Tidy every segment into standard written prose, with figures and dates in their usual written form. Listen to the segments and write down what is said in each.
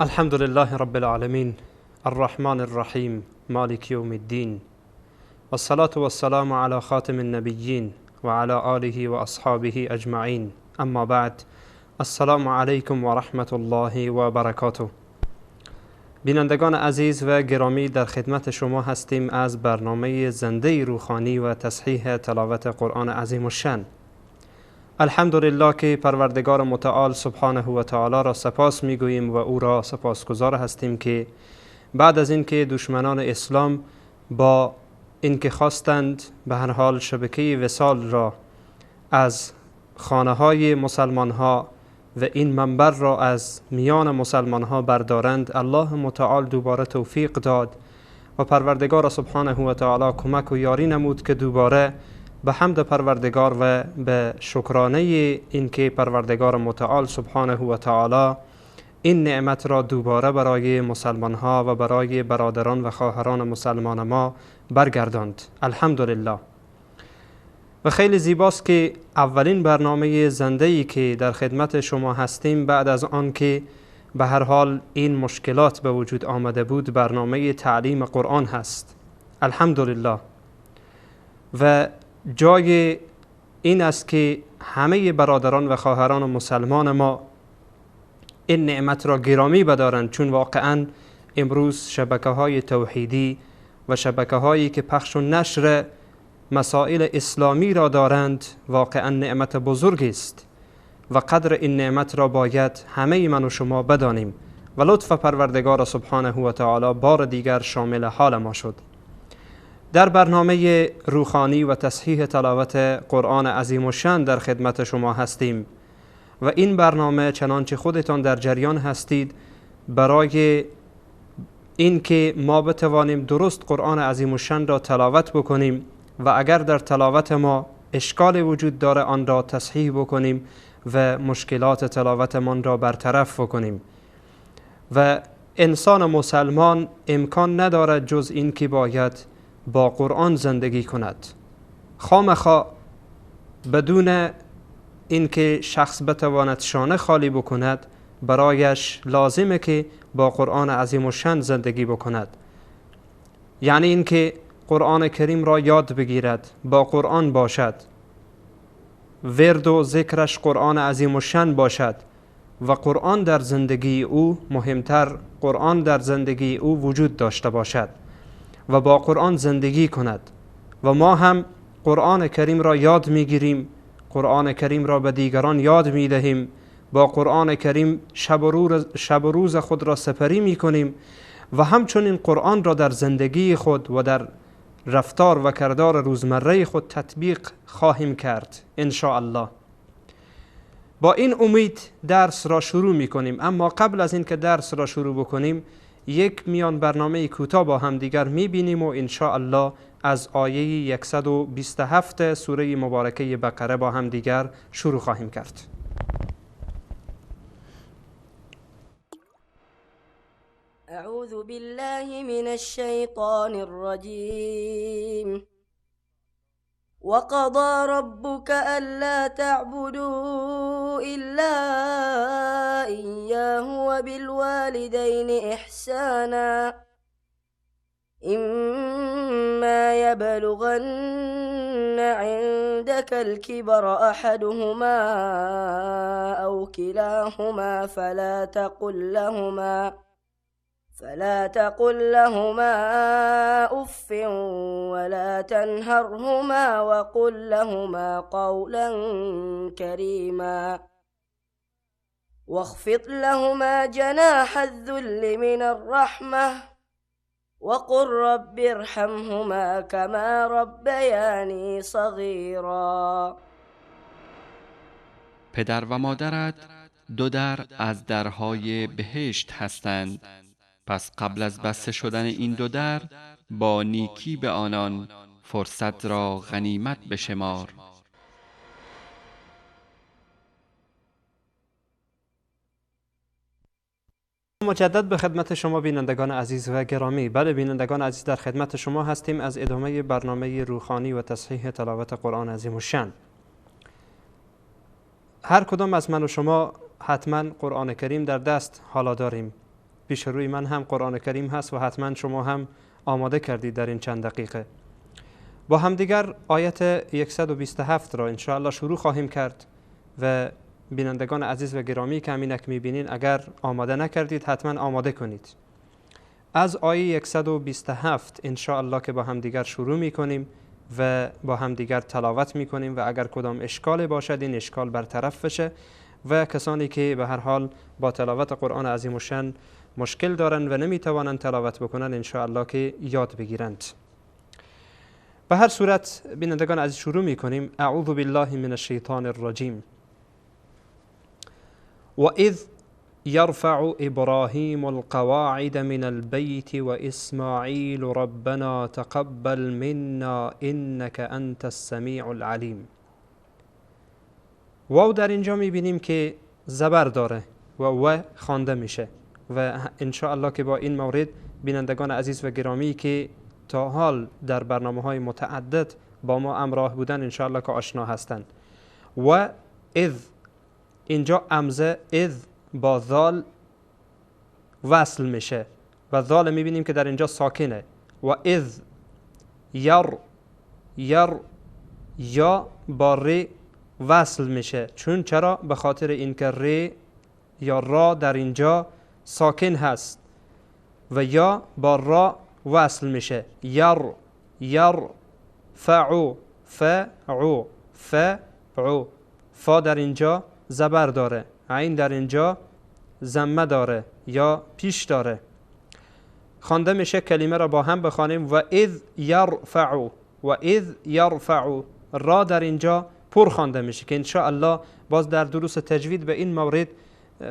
الحمد لله رب العالمين الرحمن الرحيم مالك يوم الدين والصلاة والسلام على خاتم النبيين وعلى آله وأصحابه أجمعين اما بعد السلام علیکم و رحمت الله و برکاته. بینندگان عزیز و گرامی، در خدمت شما هستیم از برنامه زنده روخانی و تصحیح تلاوت قرآن عظیم الشأن. الحمدلله که پروردگار متعال سبحانه و تعالی را سپاس میگوییم و او را سپاسگزار هستیم که بعد از اینکه دشمنان اسلام با اینکه خواستند به هر حال شبکه وصال را از خانه های مسلمان ها و این منبر را از میان مسلمان ها بردارند، الله متعال دوباره توفیق داد و پروردگار سبحانه و تعالی کمک و یاری نمود که دوباره به حمد پروردگار و به شکرانه اینکه پروردگار متعال سبحانه و تعالی این نعمت را دوباره برای مسلمان ها و برای برادران و خواهران مسلمان ما برگرداند. الحمدلله. و خیلی زیباست که اولین برنامه زنده‌ای که در خدمت شما هستیم بعد از آن که به هر حال این مشکلات به وجود آمده بود، برنامه تعلیم قرآن هست. الحمدلله. و جای این است که همه برادران و خواهران مسلمان ما این نعمت را گرامی بدارند، چون واقعا امروز شبکه‌های توحیدی و شبکه‌هایی که پخش و نشر مسائل اسلامی را دارند واقعا نعمت بزرگی است و قدر این نعمت را باید همه من و شما بدانیم و لطف پروردگار سبحانه و تعالی بار دیگر شامل حال ما شد. در برنامه روخانی و تصحیح تلاوت قرآن عظیم الشأن در خدمت شما هستیم و این برنامه چنانچه خودتان در جریان هستید برای اینکه ما بتوانیم درست قرآن عظیم الشأن را تلاوت بکنیم و اگر در تلاوت ما اشکال وجود داره آن را تصحیح بکنیم و مشکلات تلاوتمان را برطرف بکنیم. و انسان مسلمان امکان ندارد جز این که باید با قرآن زندگی کند. خامخا بدون اینکه شخص بتواند شانه خالی بکند برایش لازمه که با قرآن عظیم الشأن زندگی بکند، یعنی اینکه قرآن کریم را یاد بگیرد، با قرآن باشد، ورد و ذکرش قرآن عظیم الشأن باشد و قرآن در زندگی او مهمتر، قرآن در زندگی او وجود داشته باشد و با قرآن زندگی کند. و ما هم قرآن کریم را یاد میگیریم، قرآن کریم را به دیگران یاد میدهیم، با قرآن کریم شب و روز خود را سپری میکنیم و همچنین قرآن را در زندگی خود و در رفتار و کردار روزمره خود تطبیق خواهیم کرد ان شاء الله. با این امید درس را شروع میکنیم. اما قبل از اینکه درس را شروع بکنیم یک میان برنامه کوتاه با هم دیگر میبینیم و ان شاء الله از آیه 127 سوره مبارکه بقره با هم دیگر شروع خواهیم کرد. اعوذ بالله من الشیطان الرجیم. وقضى ربك ألا تعبدوا إلا إياه وبالوالدين إحسانا إما يبلغن عندك الكبر أحدهما أو كلاهما فلا تقل لهما أف ولا تنهرهما وقل لهما قولا كريما واخفض لهما جناح الذل من الرحمة وقل رب ارحمهما كما ربياني صغيرا. پدر و مادرت دو در از درهای بهشت هستند، پس قبل از بسته شدن این دو در با نیکی به آنان فرصت را غنیمت بشمار. مجدد به خدمت شما بینندگان عزیز و گرامی. بله بینندگان عزیز، در خدمت شما هستیم از ادامه برنامه روخانی و تصحیح تلاوت قرآن عظیم الشأن. هر کدام از من و شما حتما قرآن کریم در دست حالا داریم پیش روی من هم قرآن کریم هست و حتما شما هم آماده کردید در این چند دقیقه. با همدیگر آیت 127 را انشاءالله شروع خواهیم کرد و بینندگان عزیز و گرامی که همینک میبینین، اگر آماده نکردید حتما آماده کنید. از آیه 127 انشاءالله که با همدیگر شروع میکنیم و با همدیگر تلاوت میکنیم و اگر کدام اشکال باشد این اشکال برطرف بشه و کسانی که به هر حال با تلاوت قرآن عظیم الشأن مشکل دارند و نمیتوانند تلاوت بکنند انشاءالله که یاد بگیرند. به هر صورت بینندگان عزیز شروع میکنیم. اعوذ بالله من الشیطان الرجیم. وإذ يرفع إبراهيم القواعد من البيت وإسماعيل ربنا تقبل منا إنك أنت السميع العليم. واو در اینجا میبینیم که زبر داره و و خوانده میشه و انشاءالله که با این مورد بینندگان عزیز و گرامی که تا حال در برنامه های متعدد با ما همراه بودن انشاءالله که آشنا هستند. و اذ اینجا همزه اذ با ذال وصل میشه و ذال میبینیم که در اینجا ساکنه. و اذ یر یر یا با ر وصل میشه، چون چرا؟ به خاطر اینکه ر یا را در اینجا ساکن هست و یا با را وصل میشه. یر یر فعو فعو فعو، فا در اینجا زبر داره، عین در اینجا ضمه داره یا پیش داره. خوانده میشه. کلمه را با هم بخوانیم. و اذ یرفعو و اذ یرفعو، را در اینجا پر خوانده میشه که انشاءالله باز در دروس تجوید به این مورد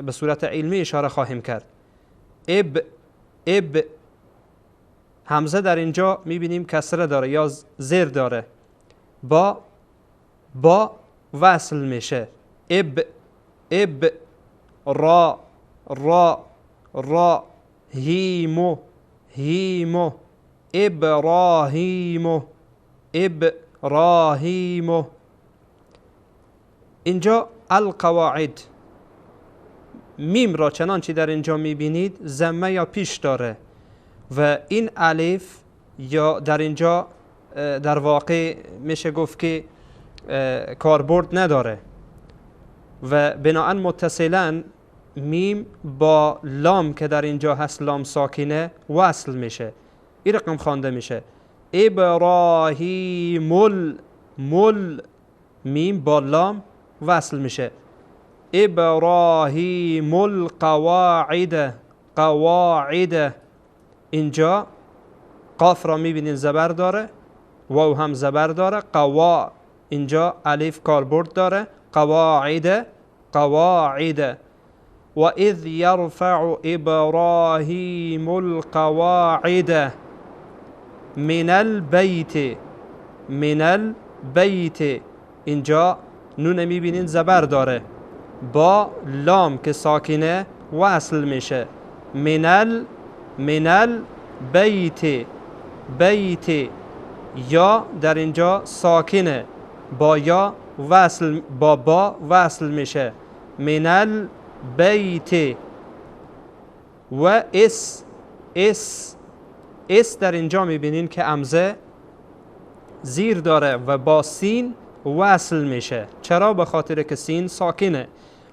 به صورت علمی اشاره خواهیم کرد. اب اب، همزه در اینجا میبینیم کسره داره یا زیر داره، با با وصل میشه. اب اب را را را هیمو هیمو ابراهیمو ابراهیمو. اینجا القواعد، میم را چنانچه در اینجا میبینید ضمه یا پیش داره و این الف یا در اینجا در واقع میشه گفت که کاربرد نداره و بناهن متصلا میم با لام که در اینجا هست لام ساکنه وصل میشه. این رقم خوانده میشه. ابراهیم مل، میم با لام وصل میشه. ابراهیم القواعد قواعد، اینجا قاف را میبینین زبر داره، واو هم زبر داره، قوا اینجا الف کاربرد داره، قواعد قواعد. وإذ يرفع إبراهيم القواعد من البيت من البيت، اینجا نون میبینین زبر داره، با لام که ساکنه وصل میشه. من ال من البیت بیت، یا در اینجا ساکنه، با یا وصل با با وصل میشه. من البیت. و اس اس اس در اینجا میبینین که همزه زیر داره و با سین وصل میشه. چرا؟ به خاطر که سین ساکنه.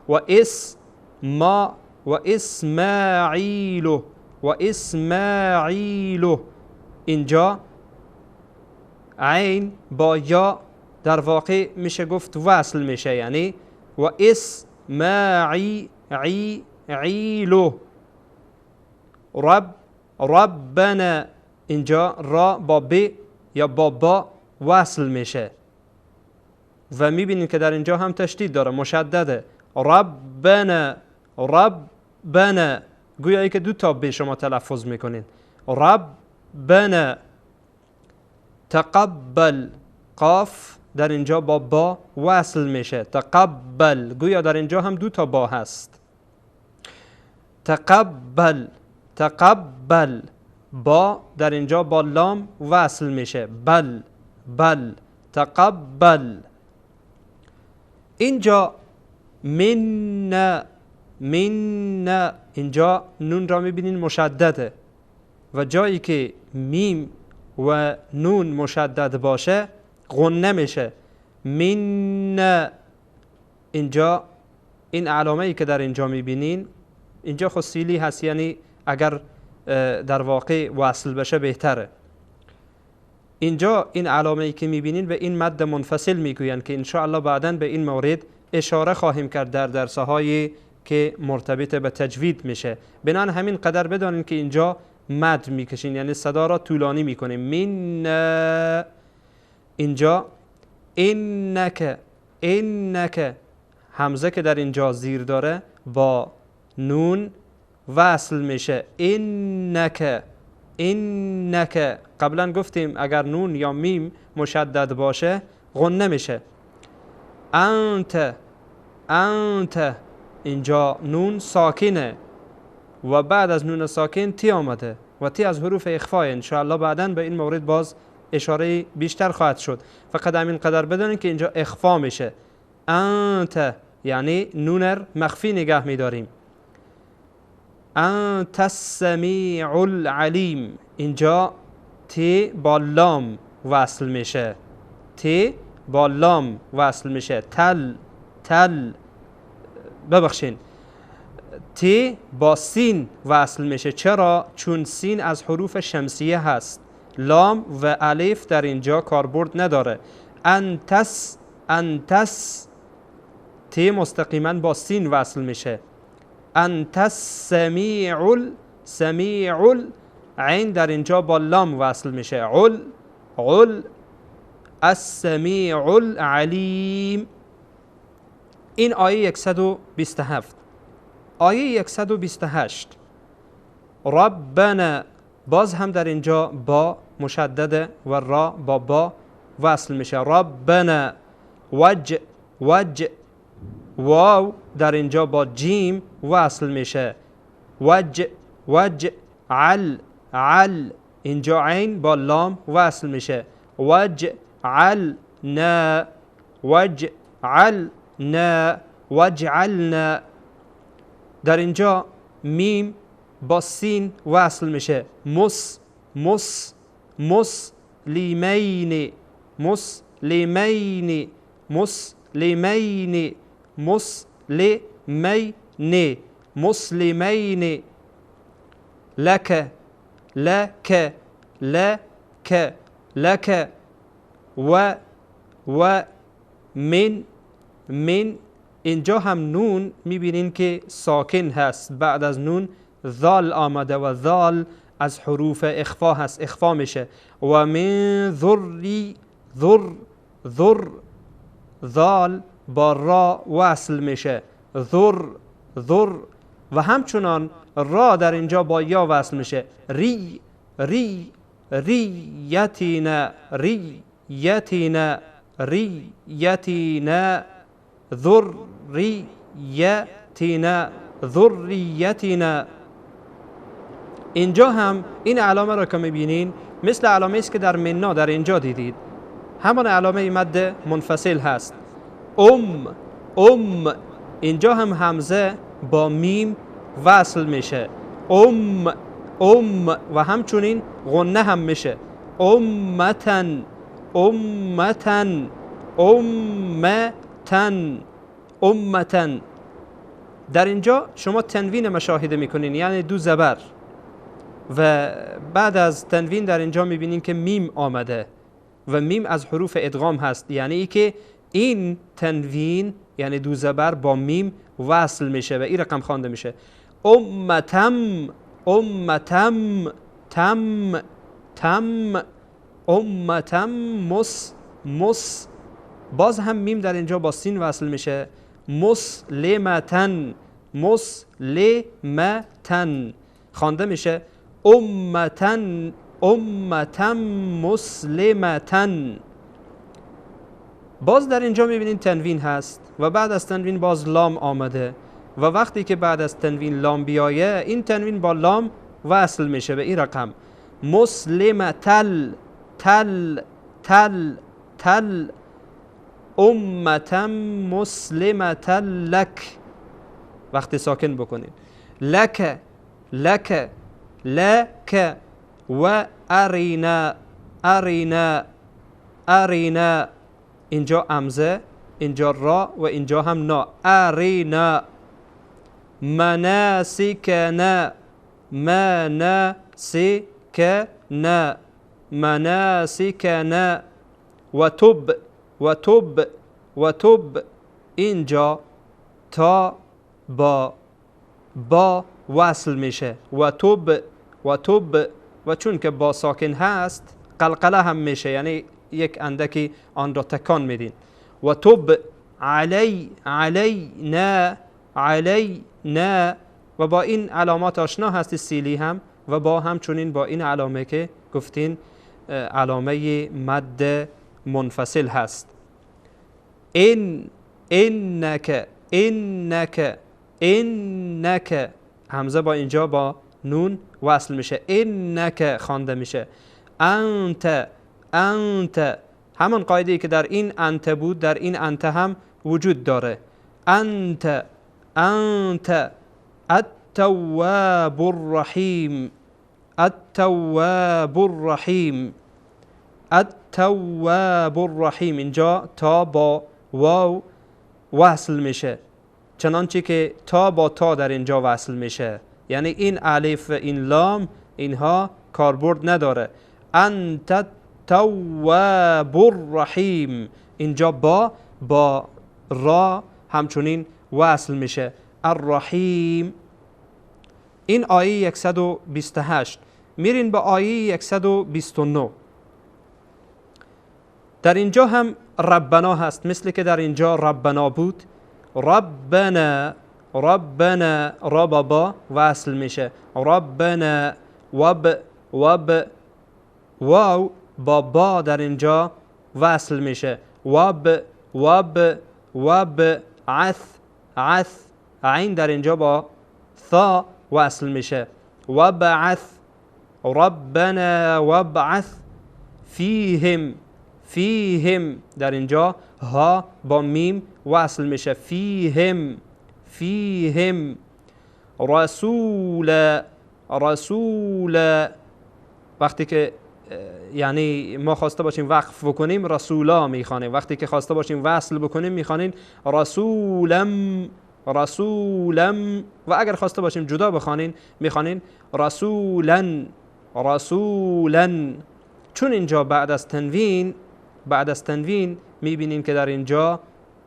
و اس ما و اسماعیل و اسماعیل، اینجا عین با یا در واقع میشه گفت وصل میشه، یعنی و اسماعی عی عیلو. رب ربنا، اینجا را با ب یا با با وصل میشه و میبینیم که در اینجا هم تشدید داره، مشدده. ربنا ربنا، گویا که دو تا ب شما تلفظ میکنین. ربنا تقبل، قاف در اینجا با با وصل میشه. تقبل، گویا در اینجا هم دو تا با هست. تقبل تقبل، با در اینجا با لام وصل میشه. بل بل تقبل. اینجا من من. اینجا نون را میبینین مشدده و جایی که میم و نون مشدد باشه غنه میشه. من. اینجا این علامه ای که در اینجا میبینین، اینجا خب سیلی هست، یعنی اگر در واقع وصل بشه بهتره. اینجا این علامه ای که میبینین به این مد منفصل میگوین که انشاءالله بعداً به این مورد اشاره خواهیم کرد در درس‌های که مرتبط به تجوید میشه. بنان همین قدر بدانین که اینجا مد میکشین، یعنی صدا را طولانی میکنیم. من. اینجا انک، انک، همزه که در اینجا زیر داره با نون وصل میشه. انک، انک. قبلا گفتیم اگر نون یا میم مشدد باشه غنه میشه. انت، انت. اینجا نون ساکنه و بعد از نون ساکن تی آمده و تی از حروف اخفاء. انشاءالله بعدا به این مورد باز اشاره بیشتر خواهد شد. فقط همین قدر بدانید که اینجا اخفا میشه. انت یعنی نون مخفی نگه میداریم. انت السمیع العلیم. اینجا تی با لام وصل میشه. تی با لام وصل میشه. تل، تل، ببخشین، تی با سین وصل میشه. چرا؟ چون سین از حروف شمسیه هست. لام و الف در اینجا کاربرد نداره. انتس، انتس، تی مستقیما با سین وصل میشه. انت السمیع، سمیع، عین در اینجا با لام وصل میشه. عل، عل، السمیع العلیم. این آیه 127. آیه 128 ربنا، باز هم در اینجا با مشدده و را با با وصل میشه. ربنا وج، وج، واو در اینجا با جیم وصل میشه. وج، وج، عل، عل، اینجا عین با لام وصل میشه. وج عل نا، وج عل نا، وجعلنا. در اینجا میم با سین وصل میشه. مس، مس، مسلمین، مسلمین، مسلمین، مسلمین، مسلمین. لک، لک، لک، لک. و، و، من، من. اینجا هم نون میبینین که ساکن هست. بعد از نون ذال آمده و ذال از حروف اخفا هست، اخفا میشه. و من ذری، ذر، ذر، ذال با را وصل میشه. ذر، ذر. و همچنان را در اینجا با یا وصل میشه. ری، ری، ریتینا، ریتینا، ریتینا، ذریتنا، ذریتنا. اینجا هم این علامه را که میبینین مثل علامه است که در منا در اینجا دیدید، همان علامه مد منفصل هست. ام، ام. اینجا هم همزه با میم وصل میشه. ام، ام. و همچنین غنه هم میشه. امتن، امتن، امتن، امتن. در اینجا شما تنوین مشاهده میکنین، یعنی دو زبر، و بعد از تنوین در اینجا میبینین که میم آمده و میم از حروف ادغام هست، یعنی ای که این تنوین یعنی دو زبر با میم وصل میشه و این رقم خوانده میشه. امتم، امتم، تم، تم، امتم، مس، مس. باز هم میم در اینجا با سین وصل میشه. مسلمتن، مسلمتن خوانده میشه. امتن، امتم، مسلمتن. باز در اینجا میبینین تنوین هست و بعد از تنوین باز لام آمده و وقتی که بعد از تنوین لام بیایه این تنوین با لام وصل میشه به این رقم. مسلمتل، تل، تل، تل، امتم مسلمتل لک. وقتی ساکن بکنین. لک لک لک و ارینا ارینا ارینا. اینجا همزه، اینجا را و اینجا هم نا. ارینا. مناسکنا مناسکنا مناسکنا. و تب و تب و تب. اینجا تا با با وصل میشه. و تب و تب، و چون که با ساکن هست قلقله هم میشه، یعنی یک اندکی آن را تکان میدین. و تب علی علینا علینا. و با این علامات آشنا هستی، سیلی هم و با همچنین با این علامه که گفتین علامه مد منفصل هست. این انک انک انک. همزه با اینجا با نون وصل میشه، انک خوانده میشه. انت انت، همان قاعده ای که در این انت بود در این انت هم وجود داره. انت انت. التواب الرحیم التواب الرحیم التواب الرحیم. اینجا تا با واو وصل میشه، چنانچه که تا با تا در اینجا وصل میشه، یعنی این الف و این لام اینها کاربرد نداره. انت التواب الرحیم. اینجا با با را همچنین وصل میشه. الرحیم. این آیه 128. میرین به آیه 129. در اینجا هم ربنا هست، مثل که در اینجا ربنا بود. ربنا ربنا، را با با وصل میشه. ربنا وب وب، واو با با در اینجا وصل میشه. وب وب وب. عث عث، عین در اینجا با ثا وصل میشه. وبعث ربنا وابعث فیهم فیهم. در اینجا ها با میم وصل میشه. فیهم فیهم. رسول رسول. وقتی که یعنی ما خواسته باشیم وقف بکنیم رسولا میخوانیم، وقتی که خواسته باشیم وصل بکنیم میخوانیم رسولم رسولم، و اگر خواسته باشیم جدا بخوانیم میخوانیم رسولن رسولن. چون اینجا بعد از تنوین، بعد از تنوین میبینیم که در اینجا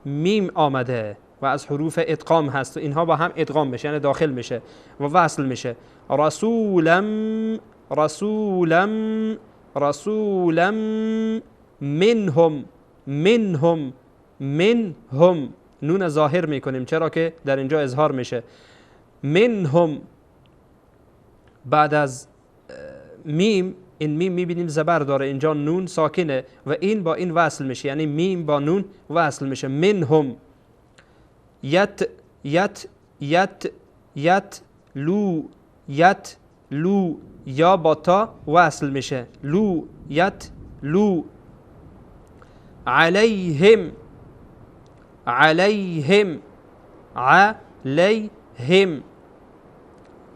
میم آمده و از حروف ادغام هست و اینها با هم ادغام میشه، یعنی داخل میشه و وصل میشه. رسولم رسولم رسولم. منهم منهم منهم. نون ظاهر میکنیم چرا که در اینجا اظهار میشه. منهم بعد از میم، این میم میبینیم زبر داره، اینجا نون ساکنه و این با این وصل میشه، یعنی میم با نون وصل میشه. منهم. یت یت یت یت لو یت لو، یا با تا وصل میشه. لو یت لو. علیهم علیهم علیهم.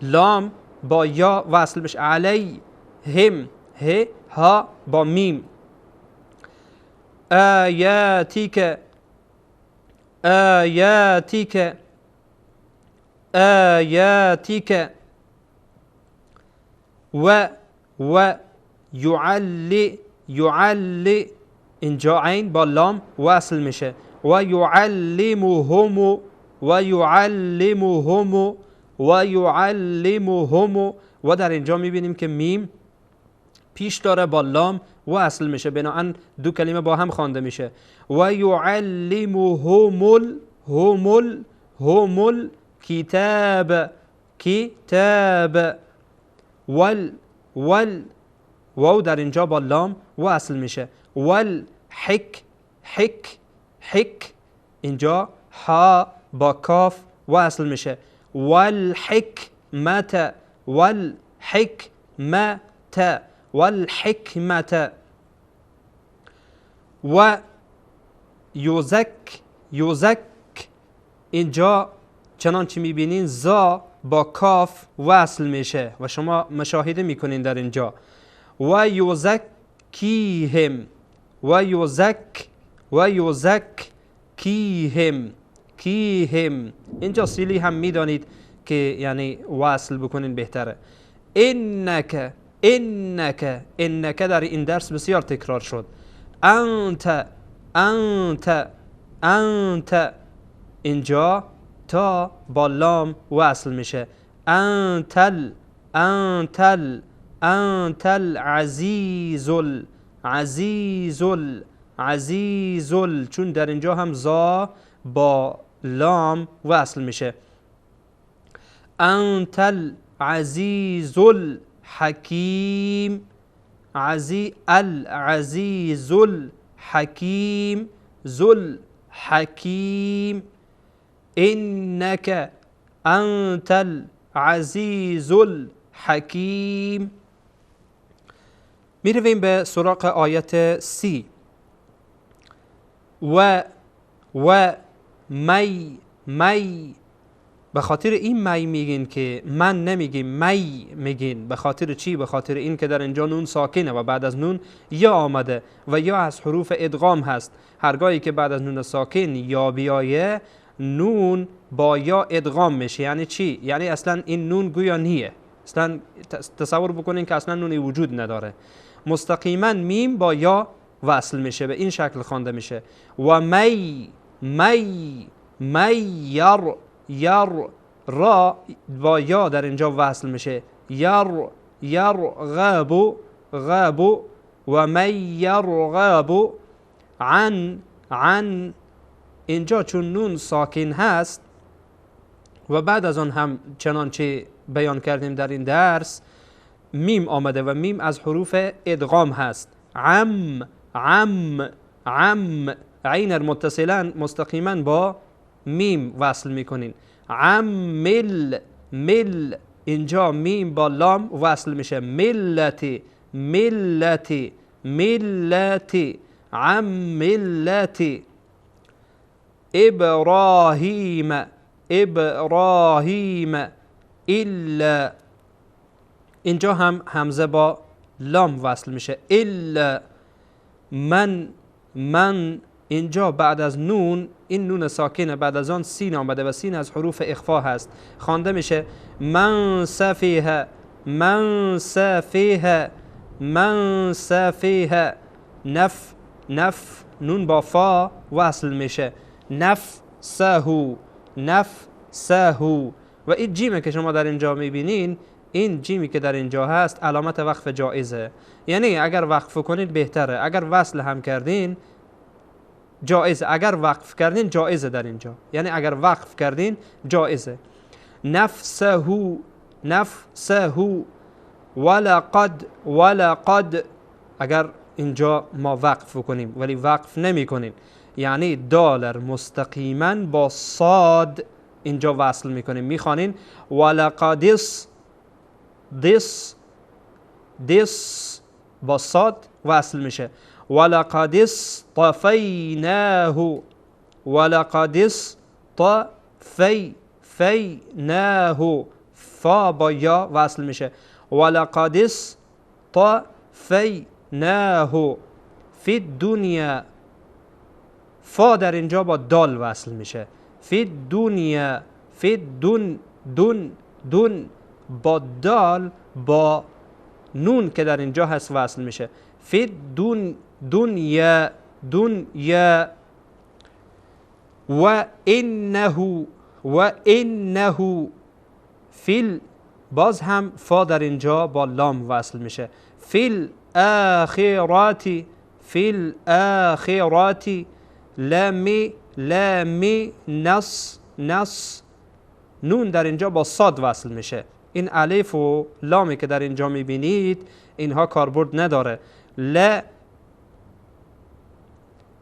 لام با یا وصل میشه. علیهم، ه ها با میم. آیاتیک آیاتیک آیاتیک. و و یعلی یعلی. اینجا عین با لام وصل میشه. و یعلمهم و یعلمهم و یعلمهم. و در اینجا میبینیم که میم پیش داره با لام وصل میشه، بنابراین دو کلمه با هم خوانده میشه. و یعلمهم هم هم کتاب کتاب. ول ول، واو در اینجا با لام وصل میشه. ول حک حک حک. اینجا ها با کاف وصل میشه. والحکمت والحکمت والحکمت. و یزک یزک. اینجا چنانچه میبینین زا با کاف وصل میشه و شما مشاهده میکنین در اینجا. و یزکیهم، و یزک، و یزکیهم، کیهم. اینجا سیلی هم میدانید که یعنی وصل بکنین بهتره. انک، انک، انک در این درس بسیار تکرار شد. انت، انت، انت. اینجا تا با لام وصل میشه. انتل، انتل، انت العزیز، العزیز، العزیز. چون در اینجا هم زا با لام وصل میشه. انت العزیز الحکیم، عزی العزیز الحکیم، ذل حکیم. انک انت العزیز الحکیم. میرویم به سراغ آیت 30. و و می، می. به خاطر این می میگین که من نمیگیم، می میگین. به خاطر چی؟ به خاطر این که در اینجا نون ساکنه و بعد از نون یا آمده و یا از حروف ادغام هست. هرگاهی که بعد از نون ساکن یا بیایه، نون با یا ادغام میشه. یعنی چی؟ یعنی اصلا این نون گویا نیه، اصلا تصور بکنین که اصلا نونی وجود نداره. مستقیما میم با یا وصل میشه، به این شکل خوانده میشه. و می، می، می یر، یر را با یا در اینجا وصل میشه. یر، یرغب، غب. و من یرغب عن، عن. اینجا چون نون ساکن هست و بعد از آن هم چنانچه بیان کردیم در این درس میم آمده و میم از حروف ادغام هست. عم، عم، عم. عین متصلا مستقیما با میم وصل میکنین. عم مل، مل. اینجا میم با لام وصل میشه. ملتی، ملتی، ملتی، عم ملتی. ابراهیم، ابراهیم. الا. اینجا هم همزه با لام وصل میشه. الا من، من. اینجا بعد از نون، این نون ساکنه، بعد از آن سین آمده و سین از حروف اخفا هست. خوانده میشه من سفیه، من سفیه، من سفیه. نف، نف. نون با فا وصل میشه. نف سهو، نف سهو. و این جیمه که شما در اینجا میبینین، این جیمی که در اینجا هست علامت وقف جایزه. یعنی اگر وقف کنید بهتره، اگر وصل هم کردین جایزه، اگر وقف کردین جایزه در اینجا، یعنی اگر وقف کردین جایزه. نفسه، نفسه. ولقد، ولقد. اگر اینجا ما وقف کنیم ولی وقف نمی کنیم، یعنی دالر مستقیما با صاد اینجا وصل میکنیم، میخوانین ولقد دس، دس، دس با صاد وصل میشه. ولقد اصطفیناه، ولقد اصطفی، فیناه. فا با یا وصل میشه. ولقد اصطفیناه فی الدنیا. فا در اینجا با دال وصل میشه. فی الدنیا، فی دون، دون، دون با دال با نون که در اینجا هست وصل میشه. فی دون، دنیا، دنیا. و انه، و انه فیل. باز هم فا در اینجا با لام وصل میشه. فی الاخرات، فی الاخرات. لمی، لمی نص، نص. نون در اینجا با صاد وصل میشه. این الف و لامی که در اینجا میبینید اینها کاربرد نداره. ل،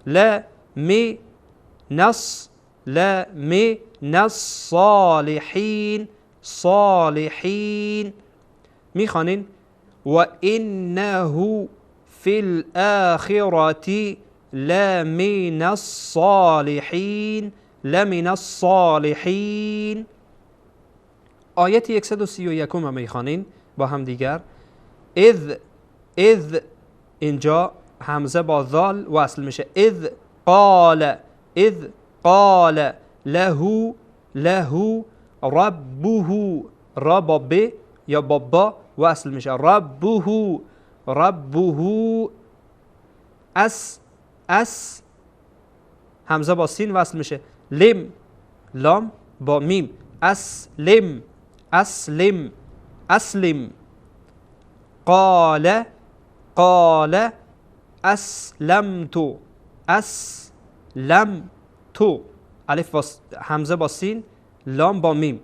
ل می نص، ل می نص صالحین، صالحین. میخوانین و انه فی الاخرة لمن الصالحین، لمن الصالحین. آیت 131 هم میخوانین با هم دیگر. اذ، اذ، اینجا همزه با ذال وصل میشه. اذ قال، اذ قال له، له ربه، را با ب یا با با وصل میشه. ربه، ربه، اس، اس، همزه با سین وصل میشه. لم، لام با میم. اسلم، اسلم، اسلم. قال، قال اسلمت، اسلمت. الف با همزه با سین، لام با میم.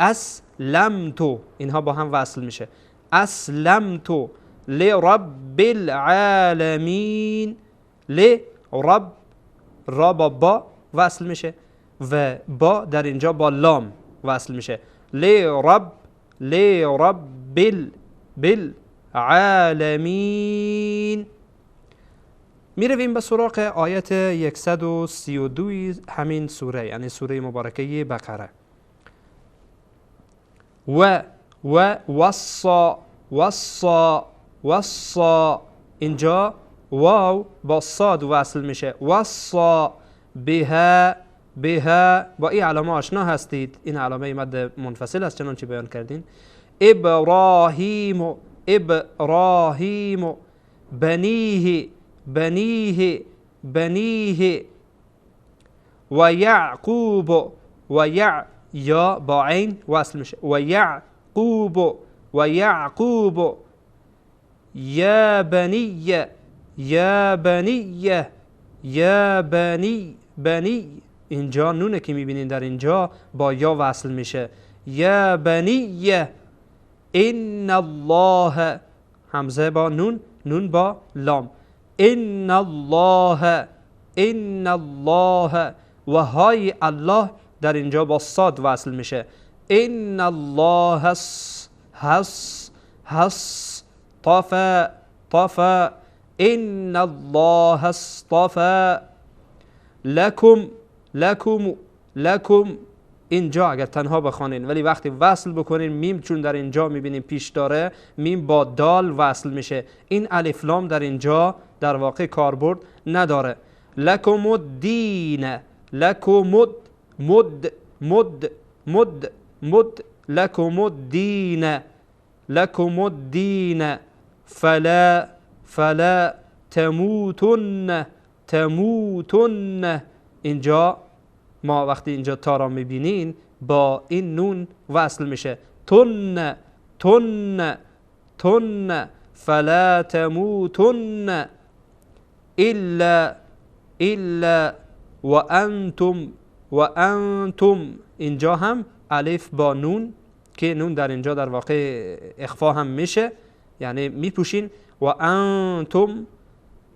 اسلمت، اینها با هم وصل میشه. اسلمت لرب العالمین. لرب، را با با وصل میشه و با در اینجا با لام وصل میشه. لرب، لرب بالعالمین. میرویم به سراغ آیت 132 همین سوره، یعنی سوره مبارکه بقره. و و وصا، وصا، وصا، اینجا واو با صاد وصل میشه. وصا بها، بها، با این علامه آشنا هستید، این علامه مد منفصل است چنانچه بیان کردین. ابراهیم، ابراهیم، بنیه، بنیه، بنیه، و یعقوب، و یع، یا با عین وصل میشه. و یعقوب، و یعقوب، یا بنی، یا بنی، یا بنی، بنی. اینجا نونه که میبینین در اینجا با یا وصل میشه. یا بنی ان الله، همزه با نون، نون با لام. ان الله، ان الله، و های الله در اینجا با صاد وصل میشه. ان الله هس، هس، هس، طفا، طفا. ان الله اصطفى لکم، لکم، لکم. اینجا اگر تنها بخوانین، ولی وقتی وصل بکنین میم چون در اینجا میبینیم پیش داره، میم با دال وصل میشه. این الف لام در اینجا در واقع کاربرد نداره. لکم الدین، لکم مد، مد، مد، مد، لکم الدین، لکم الدین، فلا، فلا تموتن، تموتن. اینجا ما وقتی اینجا تا را میبینین با این نون وصل میشه. تن، تن، تن، فلا تموتن الا، الا و انتم، و انتم. اینجا هم الف با نون که نون در اینجا در واقع اخفا هم میشه، یعنی میپوشین. و انتم،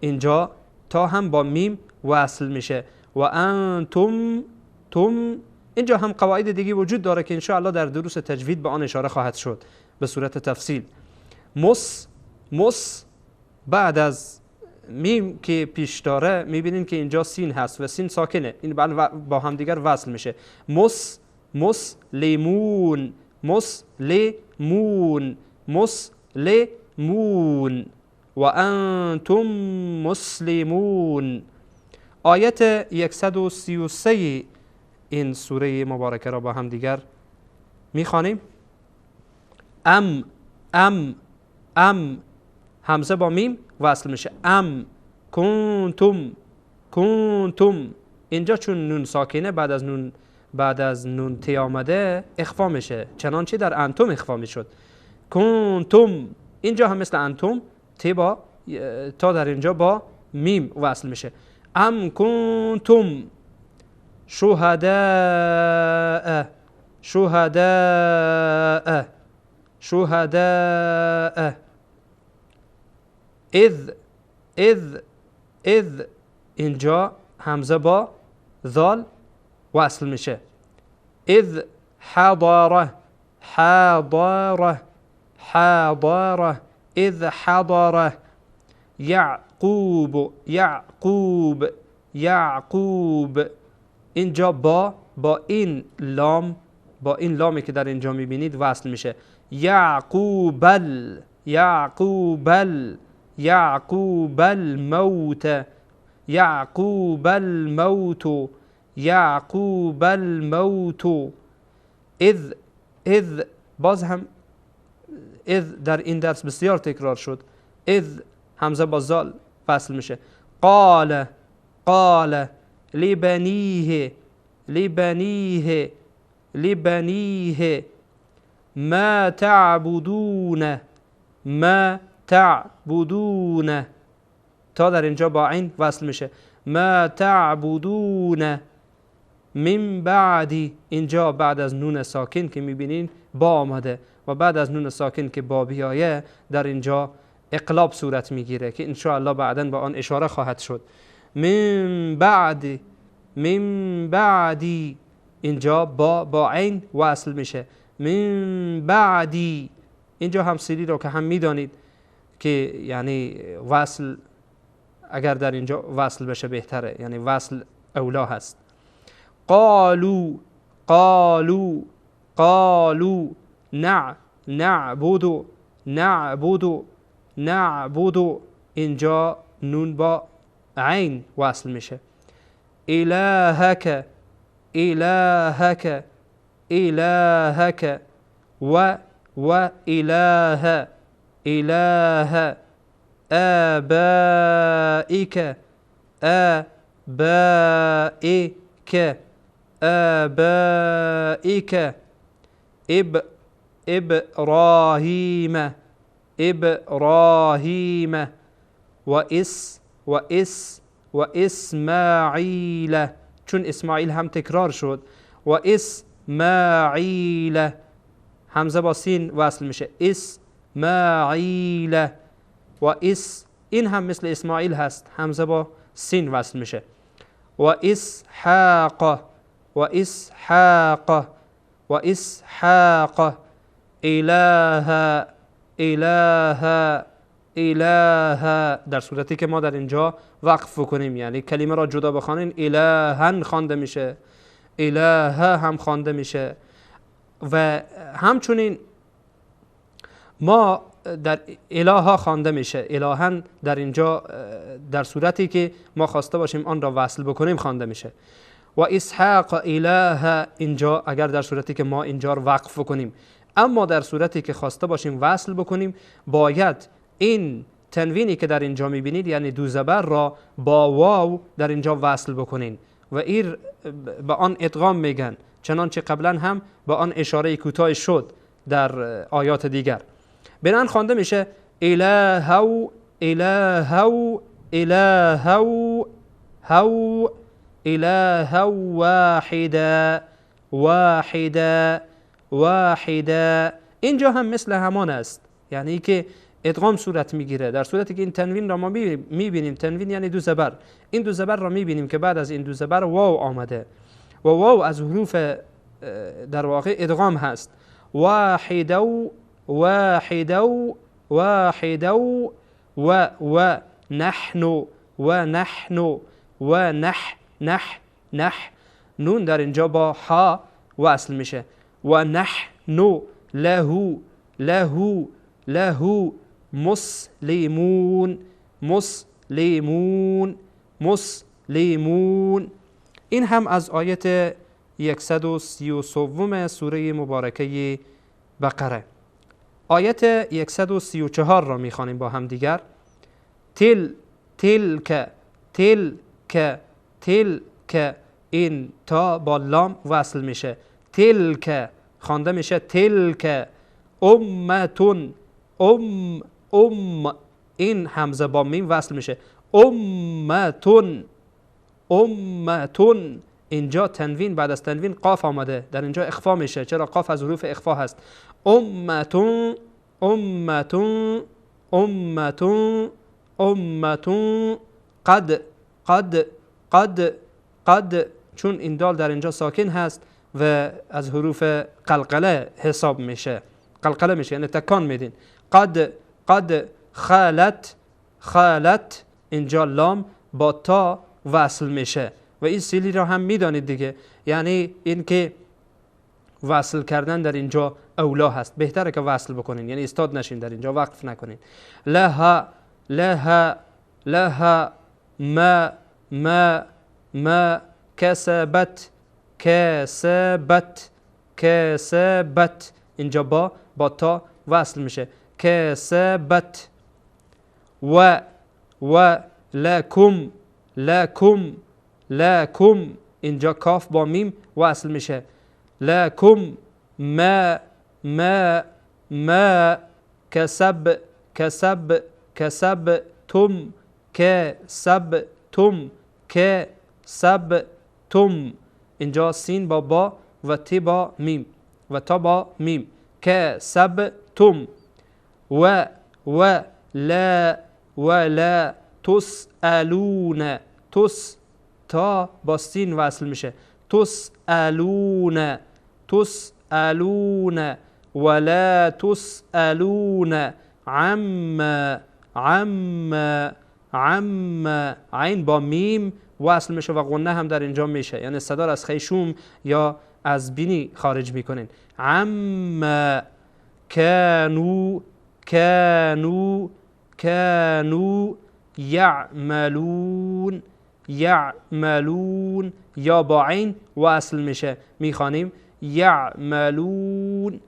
اینجا تا هم با میم وصل میشه. و انتم، تم. اینجا هم قواعد دیگه وجود داره که انشاءالله در دروس تجوید به آن اشاره خواهد شد به صورت تفصیل. مس، مس، بعد از میم که پیش داره میبینین که اینجا سین هست و سین ساکنه، این با هم دیگر وصل میشه. مس، مس لیمون، مس لیمون، مس لیمون، و انتم مسلمون. آیت 133 این سوره مبارکه را با هم دیگر میخوانیم. ام، ام، ام، همزه با میم وصل میشه. ام کنتم، کنتم. اینجا چون نون ساکنه بعد از نون، بعد از نون تی آمده اخفا میشه، چنانچه در انتم اخفا میشد. کنتم، اینجا هم مثل انتم تی با تا در اینجا با میم وصل میشه. ام کنتم شهداء، شهداء، شهداء، اذ، اذ، اذ. اینجا همزه با ذال وصل میشه. اذ حضره، حضره، حضره، اذ حضره یعقوب، یعقوب، یعقوب، اینجا با این لام، با این لامی که در اینجا میبینید وصل میشه. یعقوبل یعقوبل یعقوب الموت یعقوب الموت یعقوب الموت. اذ اذ، باز هم اذ در این درس بسیار تکرار شد. اذ همزه با زال وصل میشه. قال قال لبنیه لبنیه لبنیه ما تعبدون ما تعبدون، تا در اینجا با عین وصل میشه. ما تعبدون من بعدی، اینجا بعد از نون ساکن که میبینین با آمده و بعد از نون ساکن که با بیایه در اینجا اقلاب صورت میگیره که انشاءالله بعدا با آن اشاره خواهد شد. من بعدی من بعدی، اینجا با عین وصل میشه. من بعدی، اینجا هم سیلی رو که هم میدانید که یعنی وصل اگر در اینجا وصل بشه بهتره، یعنی وصل اولا هست. قالو قالو قالو نع نعبد نعبد نعبد، اینجا نون با عین وصل میشه. الهک الهک الهک و و اله اله آبائک آبائک آبائک ابراهیم ابراهیم و اس و اس و اسماعیل، چون اسماعیل هم تکرار شد. و اسماعیل همزه با سین وصل میشه. اسماعیل و اس، این هم مثل اسماعیل هست، همزه با سین وصل میشه. و اسحاق و اسحاق و اسحاق اله اله اله، در صورتی که ما در اینجا وقف کنیم، یعنی کلمه را جدا بخوانیم، الهن خوانده میشه، اله هم خوانده میشه. و همچنین ما در اله خوانده میشه، الهن در اینجا در صورتی که ما خواسته باشیم آن را وصل بکنیم خوانده میشه. و اسحاق اله، اینجا اگر در صورتی که ما اینجا را وقف بکنیم، اما در صورتی که خواسته باشیم وصل بکنیم باید این تنوینی که در اینجا میبینید یعنی دو زبر را با واو در اینجا وصل بکنین و ایر به آن ادغام میگن، چنانچه قبلا هم به آن اشاره کوتاه شد در آیات دیگر. بنان خوانده میشه الهو الهو الهو هو الها واحدا واحدا واحدا. اینجا هم مثل همان است، یعنی که ادغام صورت میگیره. در صورتی که این تنوین را ما میبینیم، تنوین یعنی دو زبر، این دو زبر را میبینیم که بعد از این دو زبر واو آمده و واو از حروف در واقع ادغام هست. واحدا واحدا واحدا و و نحن و نحن و نح نح نح، نون در اینجا با ها وصل میشه. و نحن له له له مسلمون مسلمون مسلمون. این هم از آیت 133 سوره مبارکه بقره. آیت 134 را میخوانیم با هم دیگر. تل تلک تلک تلک، این تا با لام وصل میشه. تلک خوانده میشه تلک امتون، ام ام، این همزه با میم وصل میشه. امتون امتون، اینجا تنوین بعد از تنوین قاف آمده، در اینجا اخفا میشه. چرا؟ قاف از حروف اخفا هست. امتون امتون امتون امتون قد قد قد قد، چون این دال در اینجا ساکن هست و از حروف قلقله حساب میشه، قلقله میشه یعنی تکان میدین. قد قد خالت خالت، اینجا لام با تا وصل میشه و و این سیلی را هم میدانید دیگه، یعنی اینکه وصل کردن در اینجا اولا هست، بهتره که وصل بکنین، یعنی استاد نشین در اینجا، وقف نکنین. لها لها لها ما ما ما کسبت کسبت کسبت، اینجا با تا وصل میشه، کسبت. و و لکم لکم لکم، اینجا کاف با میم وصل میشه، لکم ما ما ما کسب کسب کسب تم کسب تم کسب تم، اینجا سین با با و تی با میم و تا با میم، کسب تم. و و لا و لا تسألون، تس تا با سین وصل میشه، تسألون تسألون ولا تسألون عما عما عما، عین با میم وصل میشه و غنه هم در اینجا میشه، یعنی صدا از خیشوم یا از بینی خارج میکنین. عما کانو کانو کانو یعملون یعملون، یا با عین وصل میشه، میخوانیم یعملون.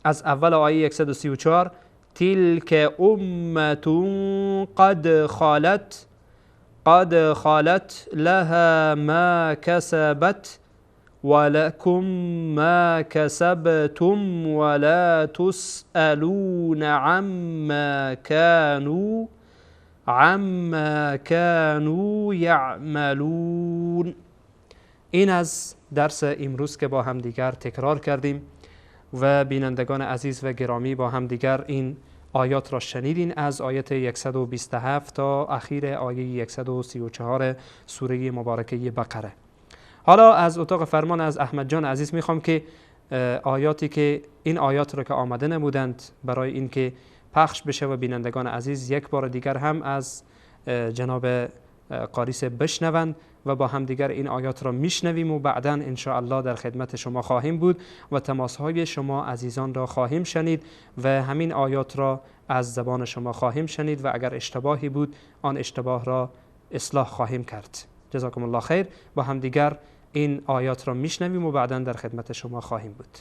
از اول آیه 134 تلك أمة قد خلت قد خلت لها ما كسبت ولكم ما كسبتم ولا تسألون عما كانوا يعملون. این از درس امروز که با هم دیگر تکرار کردیم و بینندگان عزیز و گرامی با هم دیگر این آیات را شنیدین، از آیت 127 تا اخیر آیه 134 سوره مبارکه بقره. حالا از اتاق فرمان از احمد جان عزیز میخوام که آیاتی که این آیات را که آمده نمودند برای اینکه پخش بشه و بینندگان عزیز یک بار دیگر هم از جناب قاری بشنوند و با هم دیگر این آیات را میشنویم و بعداً انشاءالله در خدمت شما خواهیم بود و تماس‌های شما عزیزان را خواهیم شنید و همین آیات را از زبان شما خواهیم شنید و اگر اشتباهی بود آن اشتباه را اصلاح خواهیم کرد. جزاکم الله خیر. با هم دیگر این آیات را میشنویم و بعداً در خدمت شما خواهیم بود.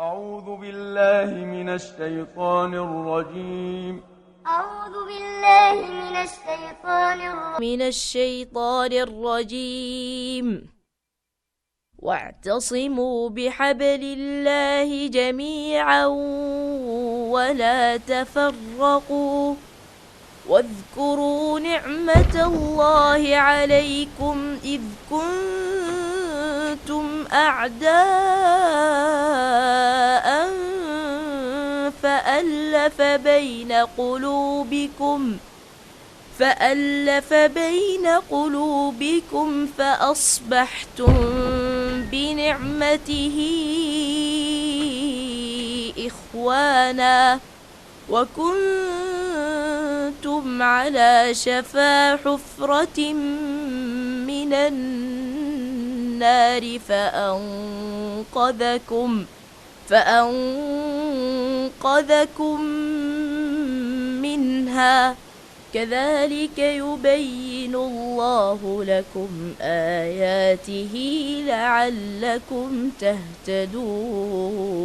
أعوذ بالله من الشيطان الرجيم. أعوذ بالله من الشيطان من الشيطان الرجيم. واعتصموا بحبل الله جميعا ولا تفرقوا واذكروا نعمة الله عليكم إذ كنتم أعداء فألف بين قلوبكم فأصبحتم بنعمته إخوانا وكنتم على شفا حفرة من النار فأنقذكم منها كذلك يبين الله لكم آياته لعلكم تهتدون.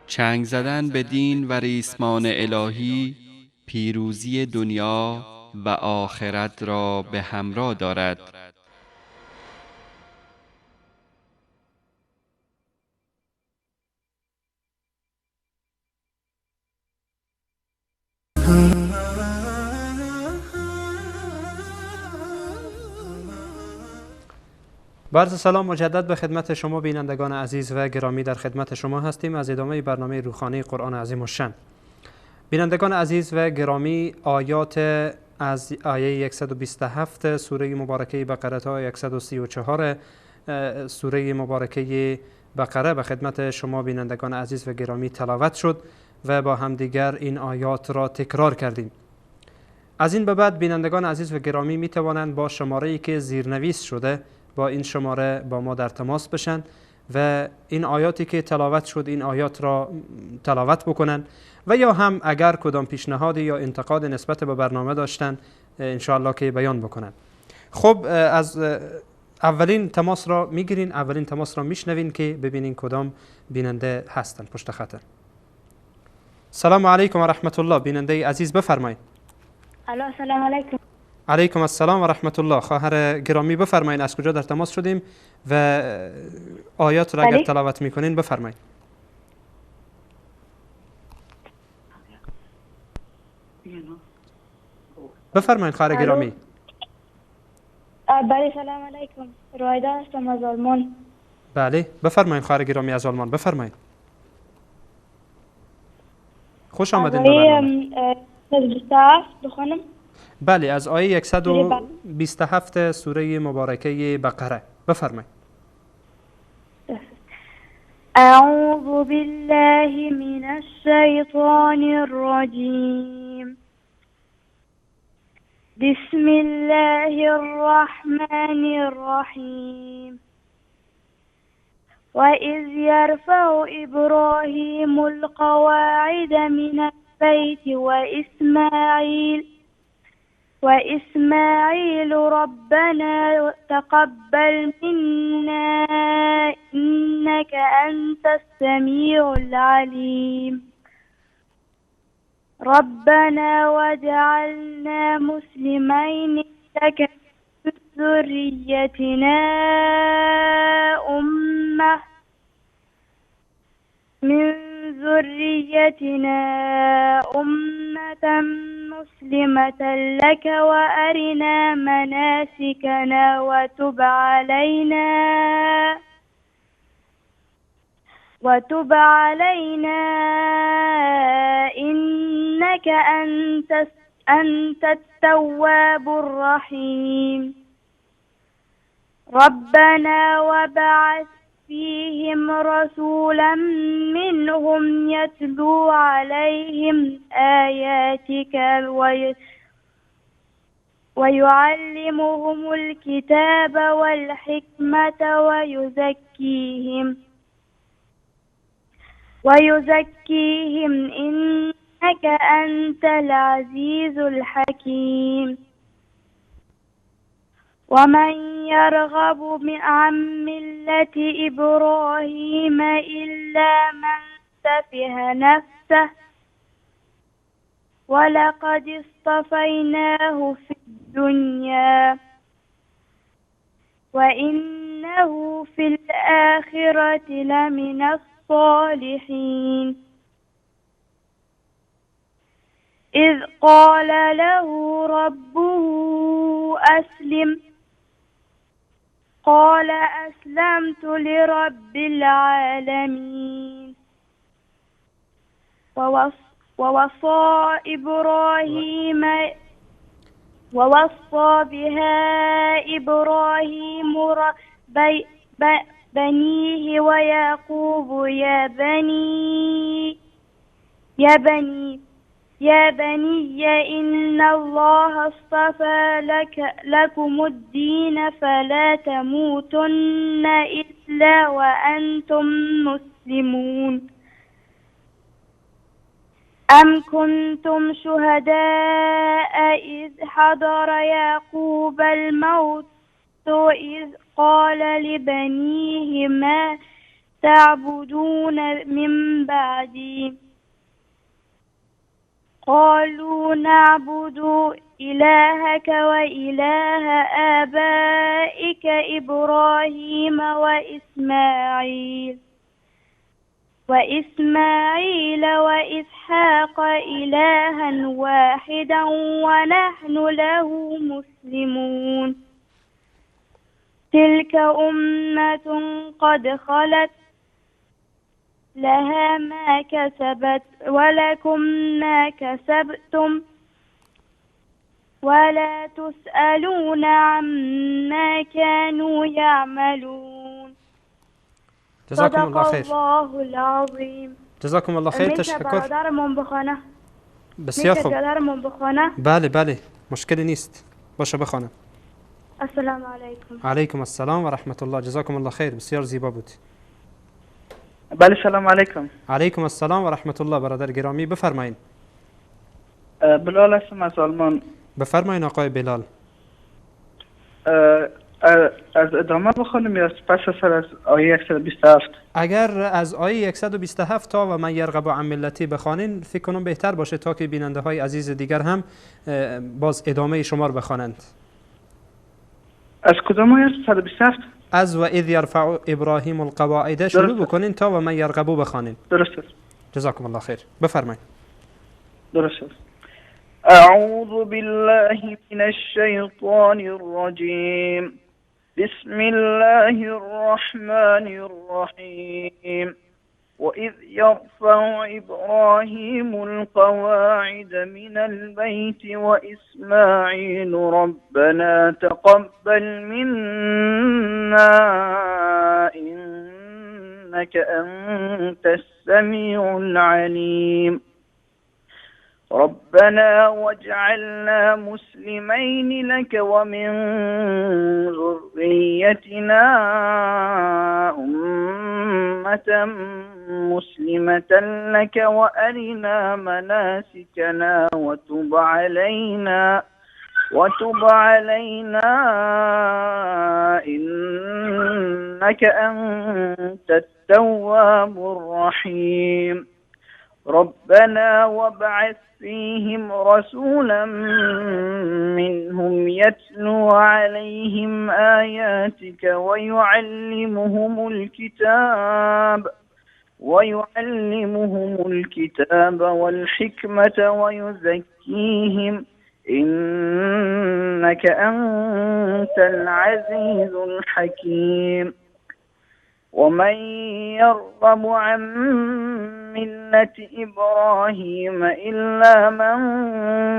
چنگ زدن به دین و ریسمان الهی پیروزی دنیا و آخرت را به همراه دارد. با عرض سلام مجدد به خدمت شما بینندگان عزیز و گرامی در خدمت شما هستیم از ادامه برنامه روخانه قرآن عظیم الشأن. بینندگان عزیز و گرامی، آیات از آیه 127 سوره مبارکه بقره تا 134 سوره مبارکه بقره به خدمت شما بینندگان عزیز و گرامی تلاوت شد و با همدیگر این آیات را تکرار کردیم. از این به بعد بینندگان عزیز و گرامی می توانند با شماره‌ای که زیرنویس شده با این شماره با ما در تماس بشن و این آیاتی که تلاوت شد این آیات را تلاوت بکنن و یا هم اگر کدام پیشنهادی یا انتقاد نسبت به برنامه داشتن انشاءالله که بیان بکنن. خب از اولین تماس را میگیرین، اولین تماس را میشنوین که ببینین کدام بیننده هستن پشت خطر. سلام علیکم و رحمت الله. بیننده عزیز بفرمایید. الو، سلام علیکم. علیکم السلام و رحمت الله. خواهر گرامی بفرمایید از کجا در تماس شدیم و آیات را اگر تلاوت میکنین بفرمایید. بفرمایید خواهر گرامی. بله، سلام علیکم. رویده هستم از آلمان. بله بفرمایید خواهر گرامی از آلمان بفرمایید. خوش آمدین به برنامه. بخوانم؟ بله، از آیه 127 سوره مبارکه بقره بفرمایید. اعوذ بالله من الشیطان الرجیم. بسم الله الرحمن الرحیم. وإذ يرفع إبراهيم القواعد من البيت وإسماعيل ربنا تقبل منا إنك أنت السميع العليم. ربنا واجعلنا مسلمين لك ذريتنا أمة من ذريتنا أمة مسلمة لك وأرنا مناسكنا وتب علينا إنك أنت التواب الرحيم. ربنا وابعث فيهم رسولا منهم يتلو عليهم آياتك ويعلمهم الكتاب والحكمة ويزكيهم إنك أنت العزيز الحكيم. ومن يرغب عن ملة إبراهيم إلا من سفه نفسه ولقد اصطفيناه في الدنيا وإنه في الآخرة لمن الصالحين. إذ قال له ربه أسلم قال أسلمت لرب العالمين. ووصى بها إبراهيم بنيه ويعقوب يا بني إن الله اصطفى لكم الدين فلا تموتن إلا وأنتم مسلمون. أم كنتم شهداء إذ حضر يعقوب الموت إذ قال لبنيه ما تعبدون من بعدي قالوا نعبد إلهك وإله آبائك إبراهيم وإسماعيل وإسحاق إلها واحدا ونحن له مسلمون. تلك أمة قد خلت لها ما كسبت ولكم ما كسبتم ولا تسألون عما كانوا يعملون. جزاکم صدق الله خیر. الله العظیم. جزاکم الله خیر. میشه تشکر. برادرمون بخوانه؟ بسیار میشه خوب. برادرمون بخوانه؟ بله بله، مشکلی نیست، باشه بخوانم. السلام علیکم. علیکم السلام و رحمت الله. جزاکم الله خیر، بسیار زیبا بود. بله، سلام علیکم. علیکم السلام و رحمت الله. برادر گرامی بفرمایید. بلال هستم از آلمان. بفرمایید آقای بلال. از ادامه بخوانم یا پس از آیه 127؟ اگر از آیه 127 تا و من یرغب عن ملتی بخوانین فکر کنم بهتر باشه تا که بیننده های عزیز دیگر هم باز ادامه شما رو بخوانند. از کدام آیه؟ 127؟ از و اذ یرفع ابراهیم القواعد شروع درست. بکنین تا و من یرغب بخوانین. درست است. جزاکم الله خیر. بفرمایید. درست است. اعوذ بالله من الشیطان الرجیم. بسم الله الرحمن الرحیم. وإذ يرفع إبراهيم القواعد من البيت وإسماعيل ربنا تقبل منا إنك أنت السميع العليم. ربنا واجعلنا مسلمين لك ومن ذريتنا أمة مسلمة لك وأرنا مناسكنا وتب علينا إنك أنت التواب الرحيم. ربنا وابعث فيهم رسولا منهم يتلو عليهم آياتك ويعلمهم الكتاب والحكمة ويزكيهم إنك أنت العزيز الحكيم. ومن يرغب عن ملة إبراهيم إلا من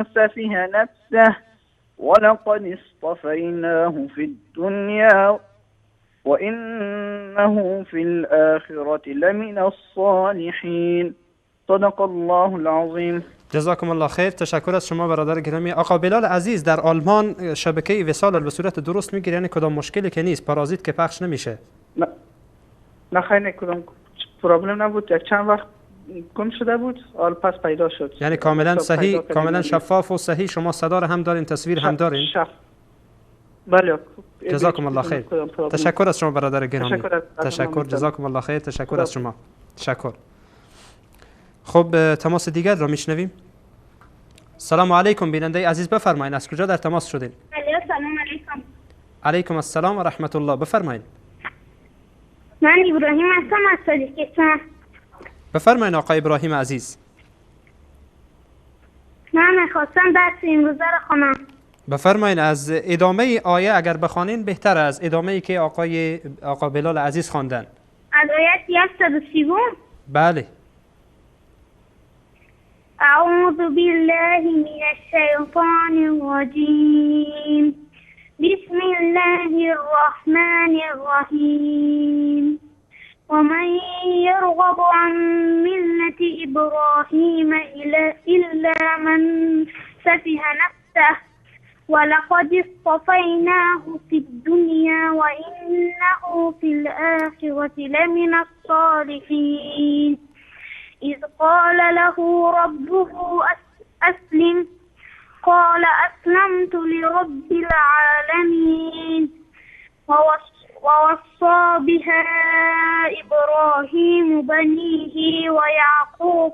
سفه نفسه ولقد اصطفيناه في الدنيا وإنه في الآخرة لمن الصالحين. صدق الله العظیم. جزاکم الله خیر. تشکر از شما برادر گرامی. آقا بلال عزیز، در آلمان شبکه وصال به صورت درست میگیره؟ یعنی کدام مشکلی که نیست؟ پارازیت که پخش نمیشه؟ نه خیر، کدام problem نبود. یک چند وقت گم شده بود، حال پس پیدا شد. یعنی کاملا صحیح، کاملا شفاف و صحیح. شما صدا رو هم دارین، تصویر هم دارین. بله. جزاکم الله خیر. تشکر از شما برادر گرامی. تشکر. جزاکم الله خیر. تشکر از شما. تشکر. خب تماس دیگر را میشنویم. سلام علیکم بیننده عزیز، بفرمایید از کجا در تماس شدین؟ سلام علیکم. علیکم السلام و رحمت الله. بفرمایید. من ابراهیم هستم از تاجیکستان. بفرمایید آقای ابراهیم عزیز. من میخواستم درس امروزه را خوانم. بفرمایید از ادامه آیه اگر بخوانین بهتر از ادامه ای که آقا بلال عزیز خواندن. از آیت 130. بله. اعوذ بالله من الشیطان الرجیم. بسم الله الرحمن الرحیم. ومن يرغب عن ملة إبراهيم إلا من سفه نفسه ولقد اصطفيناه في الدنيا وإنه في الآخرة لمن الصالحين. إذ قال له ربه أسلم قال أسلمت لرب العالمين. ووصى بها إبراهيم بنيه ويعقوب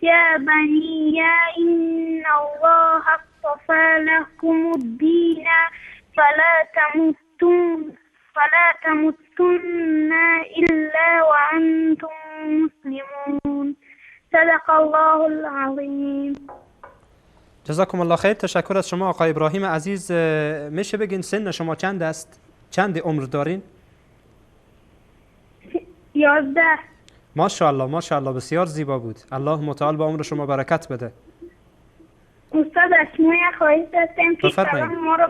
يا بني إن الله اصطفى لكم الدين فلا تموتن إلا وأنتم مسلمون. صدق الله العظیم. جزاکم الله خیر. تشکر از شما آقای ابراهیم عزیز. میشه بگین سن شما چند است؟ چند عمر دارین؟ 11. ماشاءالله ماشاءالله، بسیار زیبا بود. الله متعال با عمر شما برکت بده. استاد از شما یک خواهش داشتیم که سلام ما رو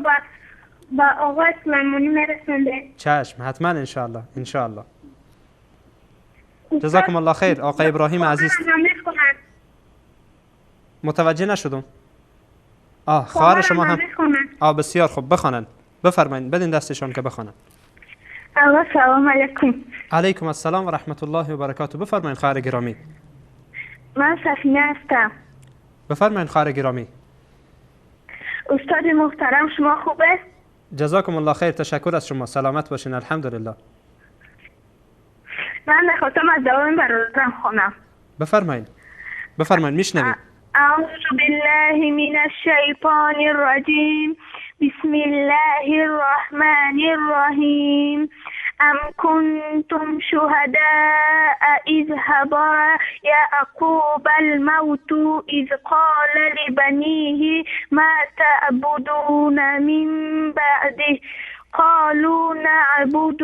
با آقای سلیمانی میرسونده. چشم، حتما انشاءالله، انشاءالله. جزاکم الله خیر آقای ابراهیم عزیز. متوجه نشدم. خواهر شما هم بسیار خوب بخوانند. بفرمایید، بدین دستشان که بخوانند. سلام علیکم. علیکم السلام و رحمت الله و برکاته. بفرمایید خواهر گرامی. من سفینه هستم. بفرمایید خواهر گرامی. استاد محترم شما خوب است؟ جزاکم الله خیر، تشکر از شما، سلامت باشین، الحمدلله. من میخواستم از دوام برادرم خونم. بفرمایید، بفرمایید، میشنویم. اعوذ بالله من الشیطان الرجیم، بسم الله الرحمن الرحیم. ام کنتم شهداء اذ حضر یعقوب الموت اذ قال لبنیه ما تعبدون من بعده قالوا نعبد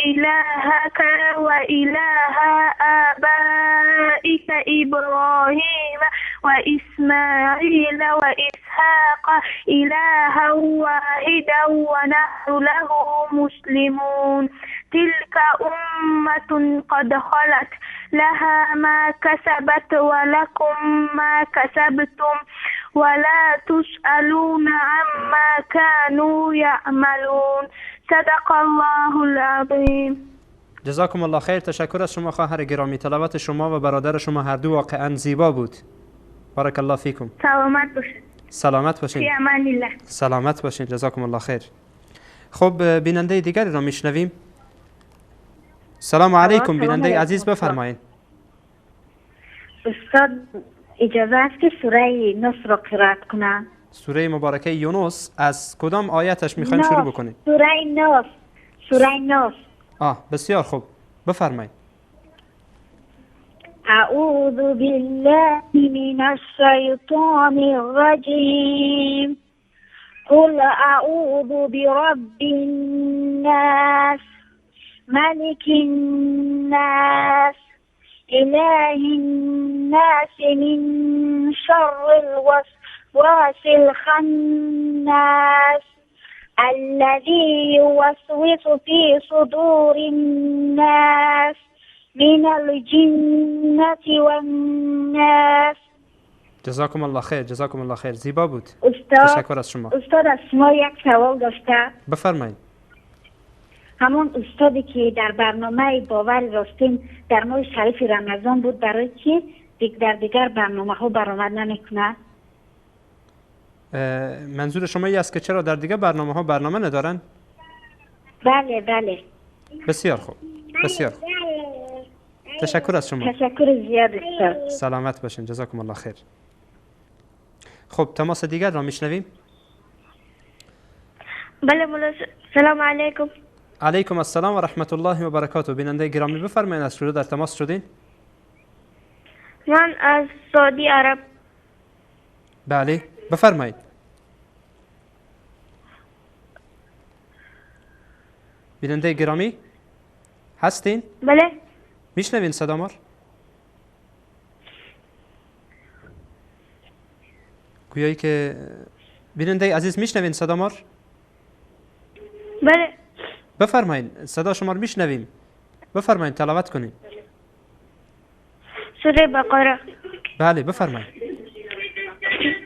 إلهك وإله آبائك إبراهيم وإسماعيل وإسحاق إلها واحدا ونحن له مسلمون. تلك أمة قد خلت لها ما كسبت ولكم ما كسبتم ولا تسألون عما كانوا يعملون. صدق الله العظیم. جزاکم الله خیر. تشکر از شما خواهر گرامی. تلاوت شما و برادر شما هر دو واقعا زیبا بود. بارک الله فیکم. سلامت باشین. سلامت باشین. فی امان الله. سلامت باشین. جزاکم الله خیر. خب بیننده دیگری را میشنویم. سلام علیکم بیننده عزیز، بفرمایید. استاد اجازه است که سوره یونس را قرائت کنم؟ سوره مبارکه یونس از کدام آیتش میخوایم شروع بکنیم؟ سوره یونس. سوره یونس. بسیار خوب، بفرمایید. اعوذ بالله من الشیطان الرجیم. قل اعوذ برب الناس، ملك الناس، إله الناس، من شر الوسواس الخناس، الذي يوسوس في صدور الناس، من الجنة والناس. جزاکم الله خیر. جزاکم الله خیر. زیبا بود. تشکر از شما. استاد از شما یک سوال داشته. بفرمایید. همون استادی که در برنامه باور راستین در ماه شریف رمضان بود، برای چی در دیگر برنامه ها برآمد نمیکنه؟ منظور شما این است که چرا در دیگر برنامه ها برنامه ندارن؟ بله بله. بسیار خوب، بسیار خوب. تشکر از شما. تشکر زیاد استاد. سلامت باشین. جزاکم الله خیر. خب تماس دیگر را میشنویم. بله مولا، سلام علیکم. علیکم السلام و رحمت الله و برکاته. بیننده گرامی بفرمایید از کجا در تماس شدین؟ من از سعودی عرب. بله بفرمایید. بیننده گرامی هستین؟ بله. میشنوین صدا ما؟ گویایی که بیننده عزیز میشنوین صدا ما؟ بله. بفرمایید، صدا شما رو میشنویم. بفرمایید تلاوت کنید. سوره بقره. بله بفرمایید.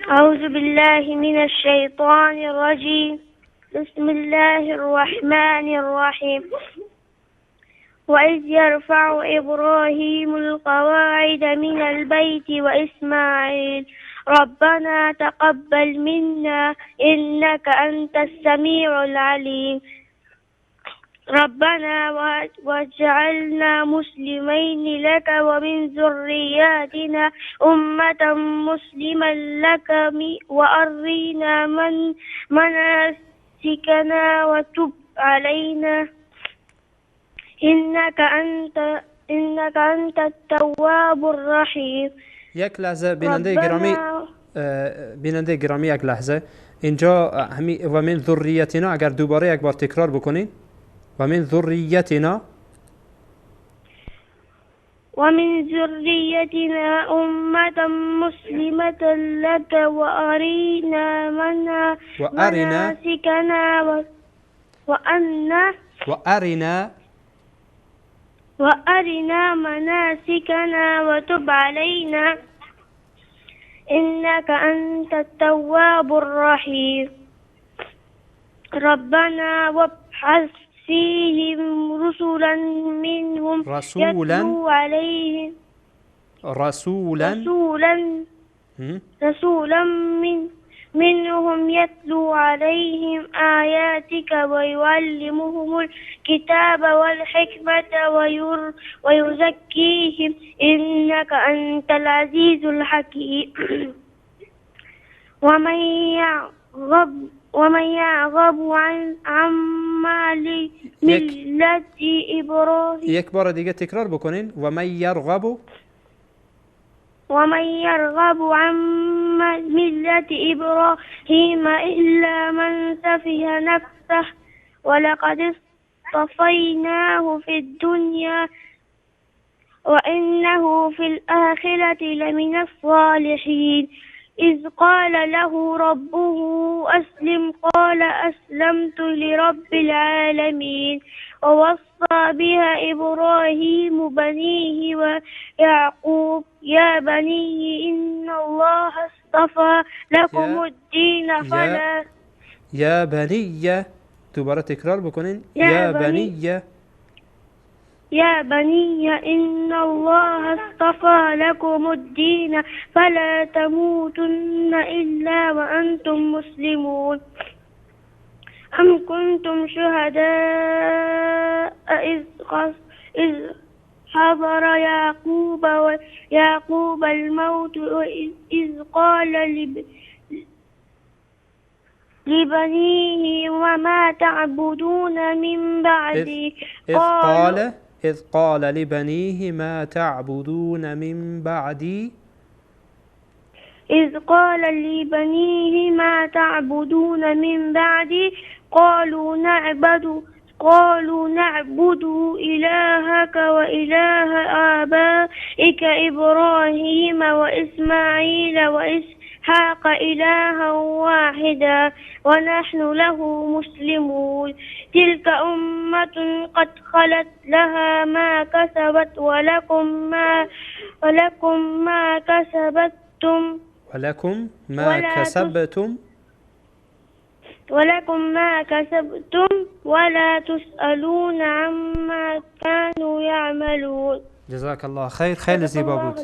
اعوذ بالله من الشیطان الرجیم. بسم الله الرحمن الرحیم. وإذ يرفع إبراهيم القواعد من البيت وإسماعيل ربنا تقبل منا إنك أنت السميع العليم. ربنا واجعلنا مسلمين لك ومن ذرياتنا أمة مسلما لك وأرنا مناسكنا وتب علينا إنك أنت التواب الرحیم. یک لحظه بیننده گرامی، بیننده گرامی یک لحظه اینجا همی و من ذریتنا اگر دوباره یک بار تکرار بکنین. و من ذریتنا، ومن ذريتنا أمة مسلمة لك وأرنا مناسكنا وأرنا مناسكنا وتب علينا إنك أنت التواب الرحيم. ربنا وابعث فيهم رسلا منهم يتلو عليهم رسولا منهم يتلو عليهم آياتك ويعلمهم الكتاب والحكمة ويزكيهم إنك أنت العزيز الحكيم. ومن يرغب عن ملة إبراهيم. یک بار دیگه تکرار بکنین. ومن يرغب عن ملة إبراهيم إلا من سفه نفسه ولقد اصطفيناه في الدنيا وإنه في الآخرة لمن الصالحين. إذ قال له ربه أسلم قال أسلمت لرب العالمين. ووصى بها إبراهيم بنيه ويعقوب يا بني إن الله اصطفى لكم الدين فلا يا بني دوباره تکرار بکنین. يا بني يا بني إن الله اصطفى لكم الدين فلا تموتن إلا وأنتم مسلمون. أم كنتم شهداء إذ حضر يعقوب الموت إذ قال لبنيه وما تعبدون من بعدي إذ قال لبنيه ما تعبدون من بعدي إذ قال لبنيه ما تعبدون من بعدي قالوا نعبد إلهك وإله آبائك إبراهيم وإسماعيل وإسحاق إلها واحدا ونحن له مسلمون. تلك أمة قد خلت لها ما كسبت ولكم ما كسبتم ولكم ما كسبتم ولا تسألون عما كانوا يعملون. جزاك الله خیر. خیلی زیبا بود.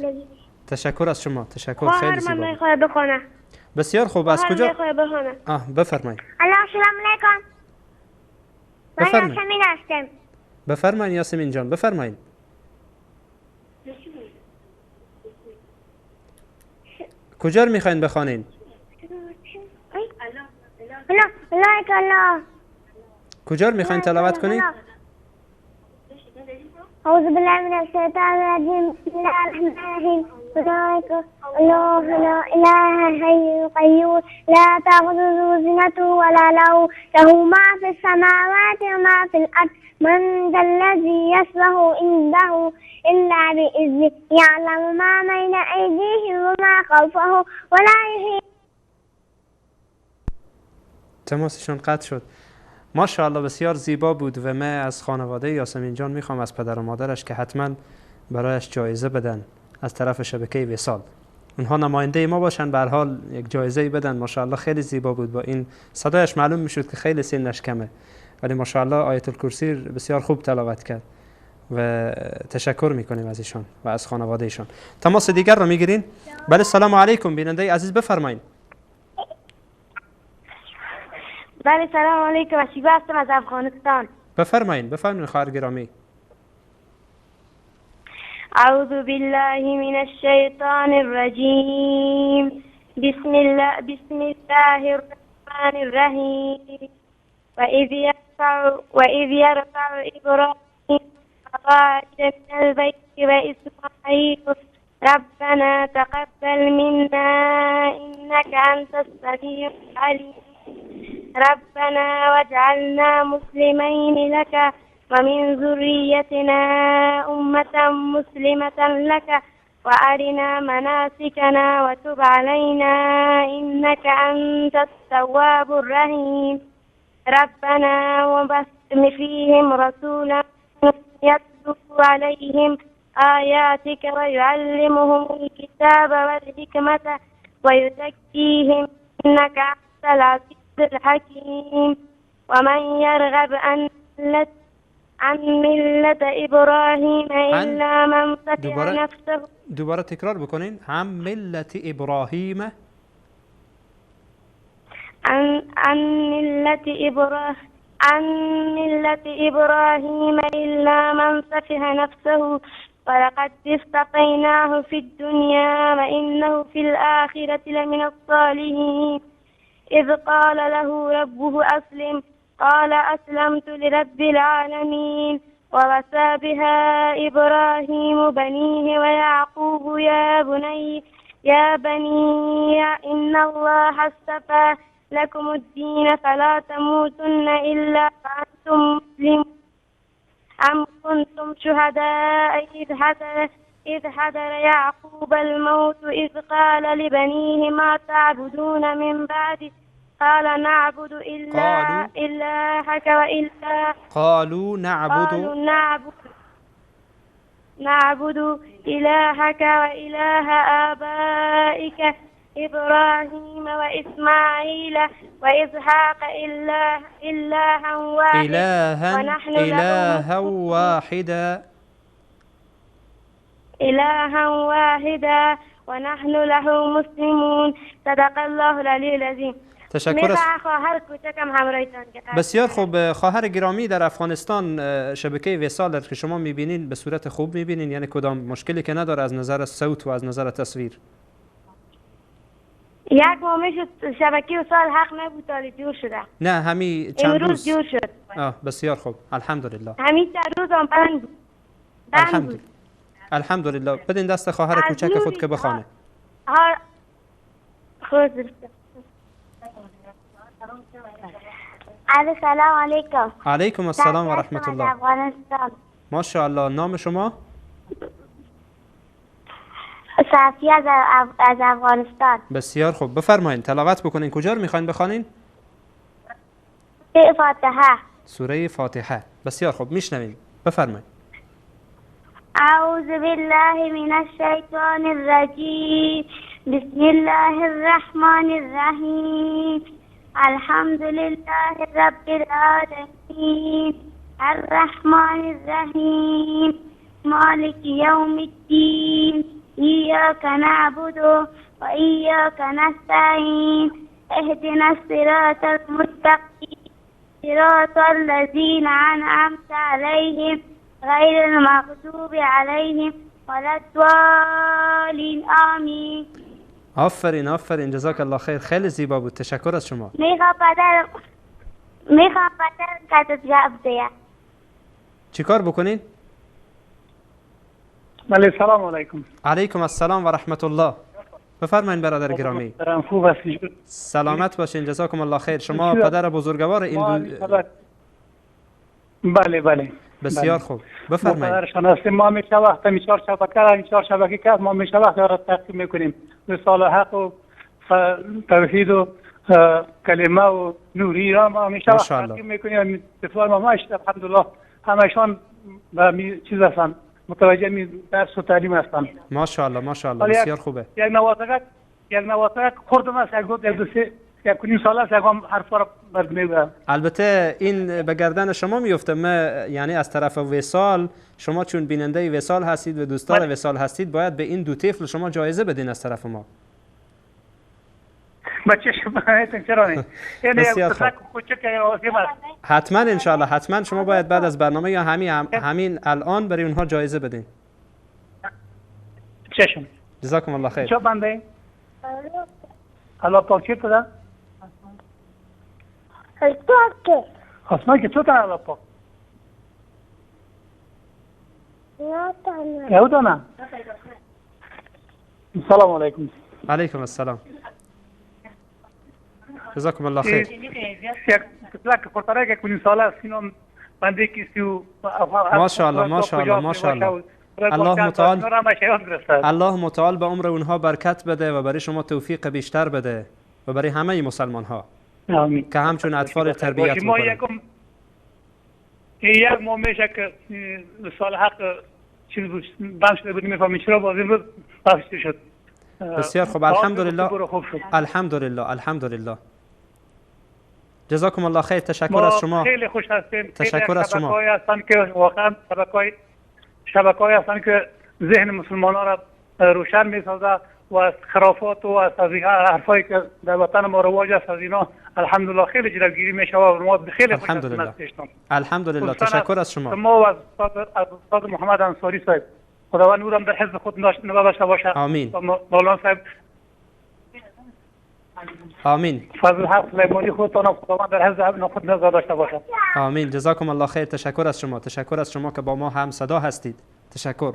تشکر از شما. تشکر. خیلی زیبا بود. بسیار خوب. از کجا؟ بفرمایید. السلام علیکم. من یاسمین هستم. بفرمایید یاسمین جان، بفرمایید. کجا رو میخواین بخوانین؟ کجا رو میخواین تلاوت کنین؟ اعوذ بالله من الشیطان الرجیم. بسم الله الرحمن الرحیم. الله لا اله حی القیوم لا تأخذه سنة ولا نوم له ما في السماوات وما في الأرض من ذا الذي يشفع عنده إلا بإذنه يعلم ما بين أيديهم وما خلفهم ولا يحيطون. تماسشون قطع شد. ماشاءالله بسیار زیبا بود و من از خانواده یاسمین جان میخوام از پدر و مادرش که حتما برایش جایزه بدن از طرف شبکه وصال. اونها نماینده ما باشن، به هر حال یک جایزه بدن. ماشاءالله خیلی زیبا بود. با این صدایش معلوم میشد که خیلی سنش کمه، ولی ماشاءالله آیت الکرسی بسیار خوب تلاوت کرد و تشکر میکنیم از ایشان و از خانواده ایشان. تماس دیگر رو میگیرین. بله سلام علیکم بیننده عزیز، بفرمایید. بله سلام علیکم، شیبه هستم از افغانستان. بفرمایید، بفرمایید خواهر گرامی. اعوذ بالله من الشیطان الرجیم. بسم الله الرحمن الرحیم. وإذ يرفع إبراهيم القواعد من البيت وإسماعيل ربنا تقبل منا إنك أنت السميع العليم. ربنا واجعلنا مسلمين لك ومن ذريتنا أمة مسلمة لك وأرنا مناسكنا وتب علينا إنك أنت التواب الرحيم. ربنا وبث فيهم رسولا يتلو عليهم آياتك ويعلمهم الكتاب والحكمة ويزكيهم إنك أنت العزيز الحكيم. ومن يرغب عن ملة إبراهيم إلا من سفه نفسه. دوباره تکرار بکنین. عن ملة إبراهيم، عن ملة إبراهيم إلا من سفه نفسه ولقد اصطفيناه في الدنيا وإنه في الآخرة لمن الصالحين. إذ قال له ربه أسلم قال أسلمت لرب العالمين. ووصى بها إبراهيم بنيه ويعقوب يا بني إن الله اصطفى لكم الدين فلا تموتن إلا وأنتم مسلمون. أم كنتم شهداء إذ حضر يعقوب الموت إذ قال لبنيه ما تعبدون من بعدي قال نعبد إلهك وإله قالوا نعبد إلهك وإله آبائك إبراهيم وإسماعيل وإسحاق إلها واحدا ونحن إلها واحدا ونحن له مسلمون. صدق الله العلی العظیم. تشکر از بسیار خوب. خواهر گرامی در افغانستان شبکه وصال که شما میبینین به صورت خوب میبینین، یعنی کدام مشکلی که نداره از نظر صوت و از نظر تصویر؟ یک ماه میشد شبکه وصال حق نبود، تا جور شده. نه همین چند روز جور شد. بسیار خوب، الحمدلله. همین چند روز هم بند بود. الحمدلله. بدین دست خواهر کوچک خود که بخوانه. السلام علیکم. علیکم السلام و رحمت الله. افغانستان. ماشاءالله. نام شما؟ صفیه از افغانستان. بسیار خوب، بفرمایید تلاوت بکنین. کجا رو میخواین بخوانین؟ سوره فاتحه. سوره فاتحه. بسیار خوب، میشنویم، بفرمایید. اعوذ بالله من الشیطان الرجیم. بسم الله الرحمن الرحیم. الحمد لله رب العالمین. الرحمن الرحیم. مالک یوم الدین. إياك نعبد وإياك نستعين. اهدنا الصراط المستقيم. صراط الذين أنعمت عليهم غير المغضوب عليهم ولا الضالين. آمين. آفرین آفرین، جزاک الله خیر. خیلی زیبا بود، تشکر از شما. میخوام پدر کتاب جواب. چیکار بکنین؟ بله، سلام علیکم. علیکم السلام و رحمت الله. بفرمایید برادر گرامی. خوب هستید؟ سلامت باشین، جزاکم الله خیر. شما پدر بزرگوار این دو... بله بله، بسیار خوب، بفرمایید. پدرشان هستیم. ما همیشه وقت می چهار شبکه را، چهار شبکه که ما همیشه وقت را تعقیب میکنیم، رساله حق و توحید و کلمه و نوری را ما همیشه وقت تعقیب میکنیم. اطفال ما الحمدلله همشان به چیز هستن، متوجه می درس و تعلیم هستن. ماشاءالله ماشاءالله، بسیار خوبه. یک نوازک خوردم است، یک دو سه یک نیم سال است، یک حرف را برد میگم. البته این به گردن شما میفته. ما یعنی از طرف وصال، شما چون بیننده وصال هستید و دوستان وصال هستید، باید به این دو طفل شما جایزه بدین از طرف ما. بچه شما چرا نه؟ یعنی حتما انشاءالله، حتما شما باید بعد از برنامه یا همین الان برای اونها جایزه بدین. چشم. جزاکم الله خیر. چه بنده؟ الله پاک چه تو؟ آسمان که تو تن الله پاک. نه. سلام علیکم. علیکم السلام. جزاکم الله خیر. یک طفلک خردتره که کنیم ساله است، اینم بنده کیستی و ماشاءالله ماشاءالله ماشاءالله. الله متعال الله متعال به عمر اونها برکت بده و برای شما توفیق بیشتر بده و برای همه مسلمان ها که همچون اطفال تربیت میکنن. یک ماه میشه که سال حق چیز بود بند شده بود، میفهمید چرا باز امروز بخشیده شد. بسیار خوب، الحمدلله الحمدلله الحمدلله. جزاکم الله خیر. تشکر از شما، خیلی خوش هستیم. تشکر از شما. شبکه‌ای هستن که واقعا شبکه‌ای هستن که ذهن مسلمانان را روشن می‌سازه و از خرافات و از حرفایی که در وطن ما رواج است از اینا الحمدلله خیلی جلوگیری میشه و ما خیلی خوش هستیم. الحمدلله. تشکر از شما. ما و از استاد محمد انصاری صاحب، خداوند او را در حفظ خود نگاه داشته باشه. آمین. مولانا صاحب آمین. فضل حق سلیمانی خودتان خداوند در حفظ خود نگاه داشته باشه. آمین. جزاکم الله خیر. تشکر از شما، تشکر از شما که با ما هم صدا هستید. تشکر.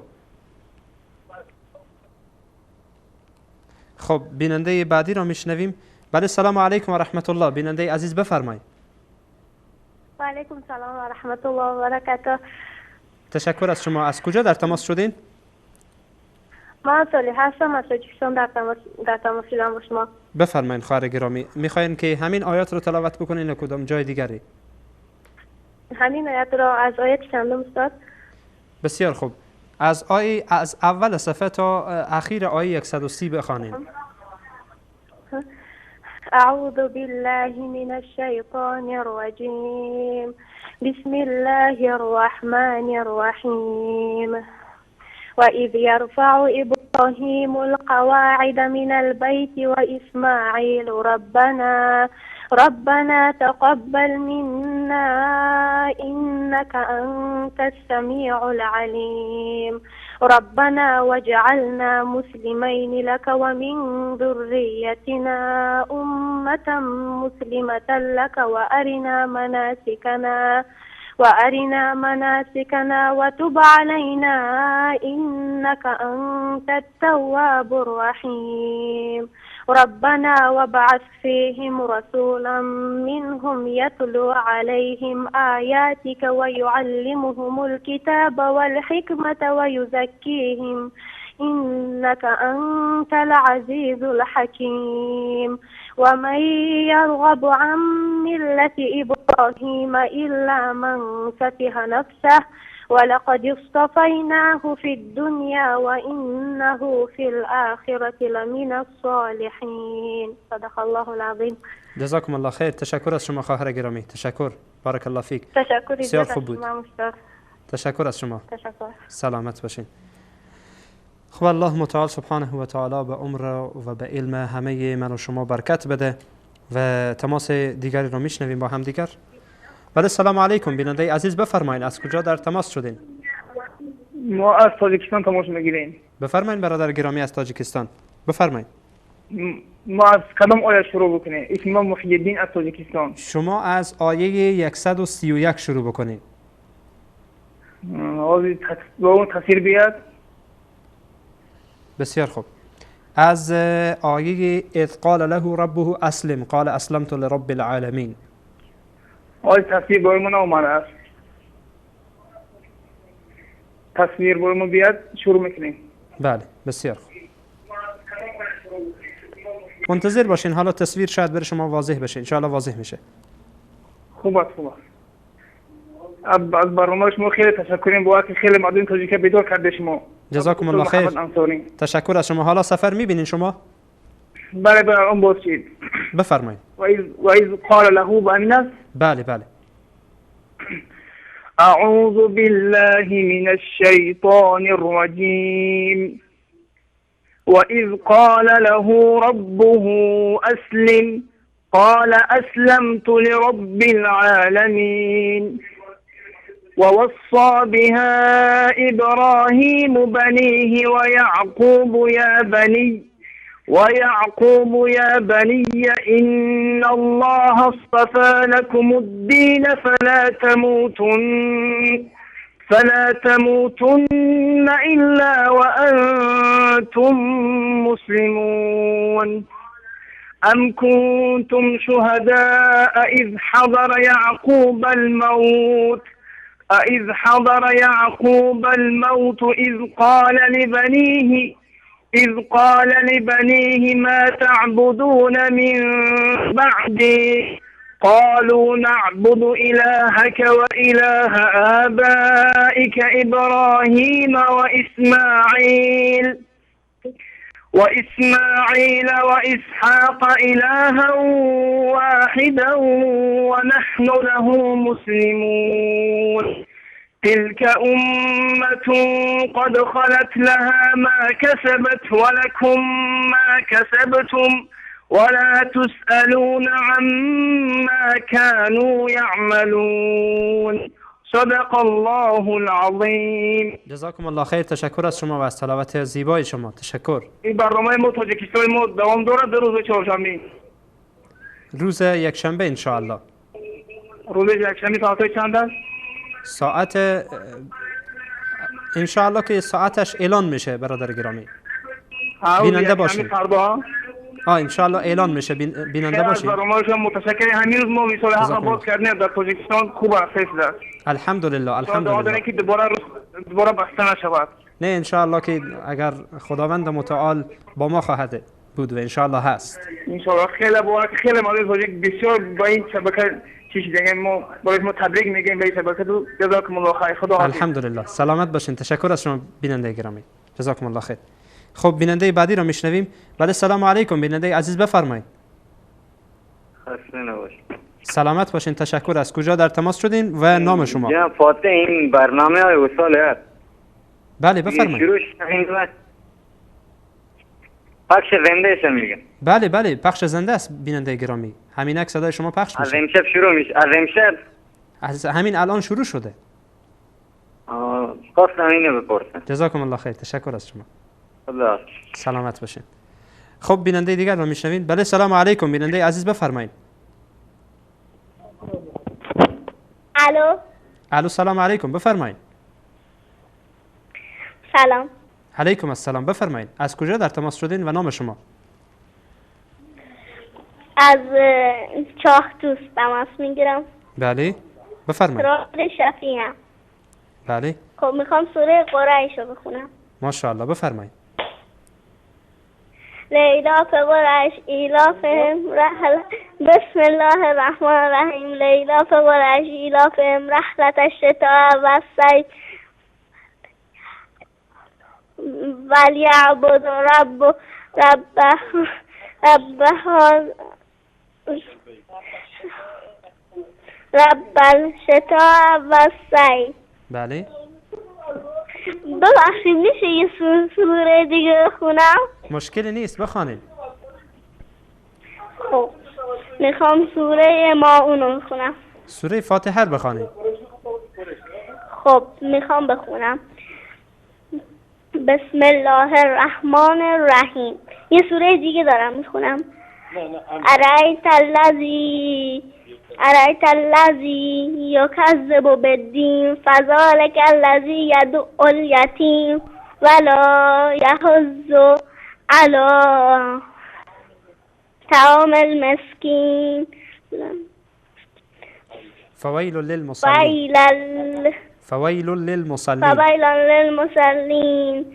خب بیننده بعدی را میشنویم. بله، سلام علیکم و رحمت الله. بیننده عزیز بفرمایید. و علیکم سلام و رحمت الله و برکاته. تشکر از شما. از کجا در تماس شدین؟ من صالح هستم از تاجیکستان در تماس شدم با شما. بفرمایید خواهر گرامی، میخواین که همین آیات رو تلاوت بکنین یا کدام جای دیگری؟ همین آیات را از آیت چندم استاد؟ بسیار خوب، از آیه از اول صفحه تا اخیر آیه 130 بخوانیم. اعوذ بالله من الشیطان الرجیم. بسم الله الرحمن الرحیم. وإذ يرفع إبراهيم القواعد من البيت وإسماعيل ربنا تقبل منا إنك أنت السميع العليم. ربنا واجعلنا مسلمين لك ومن ذريتنا أمة مسلمة لك وأرنا مناسكنا وتب علينا إنك أنت التواب الرحيم. ربنا وابعث فيهم رسولا منهم يتلو عليهم آياتك ويعلمهم الكتاب والحكمة ويزكيهم إنك أنت العزيز الحكيم. ومن يرغب عن ملة إبراهيم إلا من سفه نفسه ولقد اصطفيناه في الدنيا وإنه في الآخرة لمن الصالحين. صدق الله العظیم. جزاکم الله خیر. تشکر از شما خواهر گرامی. تشکر. بارک الله فیک. تشکر بسیار خوب بود. تشکر از شما. تشکر. سلامت باشین. خب الله متعال سبحانه و تعالی به عمر و به علم همه من و شما برکت بده و تماس دیگری رو میشنویم با هم دیگر. بله، سلام علیکم. بیننده عزیز بفرمایید از کجا در تماس شدین؟ ما از تاجیکستان تماس میگیریم. بفرمایید برادر گرامی از تاجیکستان. بفرمایید. ما از کدام آیه شروع بکنیم؟ اسم ما محی الدین از تاجیکستان. شما از آیه 131 شروع بکنید. با اون تفسیر بیاد. بسیار خوب. از آیه اذ قال له ربه اسلم قال اسلمت لرب العالمین. آیه تصویر برای من آمده است. تصویر برای من بیاد شروع میکنیم. بله، بسیار خوب. منتظر باشین، حالا تصویر شاید برای شما واضح بشه. ان شاء الله واضح میشه. خوب است، خوب است. از برنامه شما خیلی تشکریم، بابت خیلی مردم تاجیک بیدار کرده شما. جزاکم الله خیر. تشکر از شما. حالا سفر میبینین شما؟ بله بله، اون باشید. بفرمایید. و اذ قال له بامین است؟ بله بله. اعوذ بالله من الشیطان الرجیم. وإذ قال له ربه أسلم قال أسلمت لرب العالمين. ووصى بها إبراهيم بنيه ويعقوب يا بني إن الله اصطفى لكم الدين فلا تموتن إلا وأنتم مسلمون. أم كنتم شهداء إذ حضر يعقوب الموت إذ حضر يعقوب الموت إذ قال لبنيه ما تعبدون من بعدي قالوا نعبد إلهك وإله آبائك إبراهيم وإسماعيل وإسحاق إلها واحدا ونحن له مسلمون تلك أمة قد خلت لها ما كسبت ولكم ما كسبتم ولا تسألون عما كانوا يعملون صدق الله العظیم. جزاکم الله خیر. تشکر از شما و از تلاوت زیبای شما. تشکر. این برنامه ما تاجیکستان ما دوام دارد روز چهارشنبه، روز یکشنبه ان شاء الله. روز یکشنبه ساعت چند است؟ ساعت ان شاء الله که ساعتش اعلان میشه برادر گرامی. بیننده باشید. ان شاء الله اعلان میشه، بیننده باشید. برنامه شما متشکرم. همین روز ما وصال حق باز کردیم در تاجیکستان، خوب است. الحمدلله الحمدلله. که دوباره بسته نشود. نه ان شاء الله که اگر خداوند متعال با ما خواهد بود و ان شاء الله هست. ان شاء الله. خیلی با خیلی ممنون تاجیک بسیار با این شبکه چیز ما برای شما تبریک میگیم به این شبکه. جزاکم الله خیر. خدا حافظ. الحمدلله. سلامت باشین. تشکر از شما بیننده گرامی. جزاکم الله خیر. خب بیننده بعدی رو میشنویم. بله سلام علیکم بیننده عزیز، بفرمایید. خسته نباشید. سلامت باشین. تشکر. از کجا در تماس شدین و نام شما؟ جناب فاطمه، این برنامه های وصال حق. بله بفرمایید. پخش زنده است میگم. بله بله پخش زنده است بیننده گرامی. همینک صدای شما پخش میشه. از امشب شروع میشه. از امشب، از همین الان شروع شده. خواستم اینو بپرسم. جزاکم الله خیر. تشکر از شما. خدا سلامت باشین. خب بیننده دیگر رو میشنوین. بله سلام علیکم بیننده عزیز، بفرمایید. الو. الو سلام علیکم، بفرمایید. سلام علیکم السلام، بفرمایید. از کجا در تماس شدین و نام شما؟ از چاهتوس تماس میگیرم. بله بفرمایید. راد شفیعم. بله. خب میخوام سوره قریش رو بخونم. ماشاءالله بفرمایید. لیلاف قریش ایلافهم رحل. بسم الله الرحمن الرحیم. لیلاف قریش ایلافهم رحلة الشتاء والصیف ولیعبدوا رب رب الشتاء والصیف. بله ببخشید میشه یه سوره دیگه بخونم؟ مشکلی نیست بخوانید. خب میخوام سوره ماعون رو بخونم. سوره فاتحه رو بخوانید. خب میخوام بخونم. بسم الله الرحمن الرحیم. یه سوره دیگه دارم میخونم. ارایت الذی یکذب بالدین فذلک الذی یدع الیتیم ولا یحض علی طعام المسکین. فویل للمصلین. فویل للمصلین. فویل للمصلین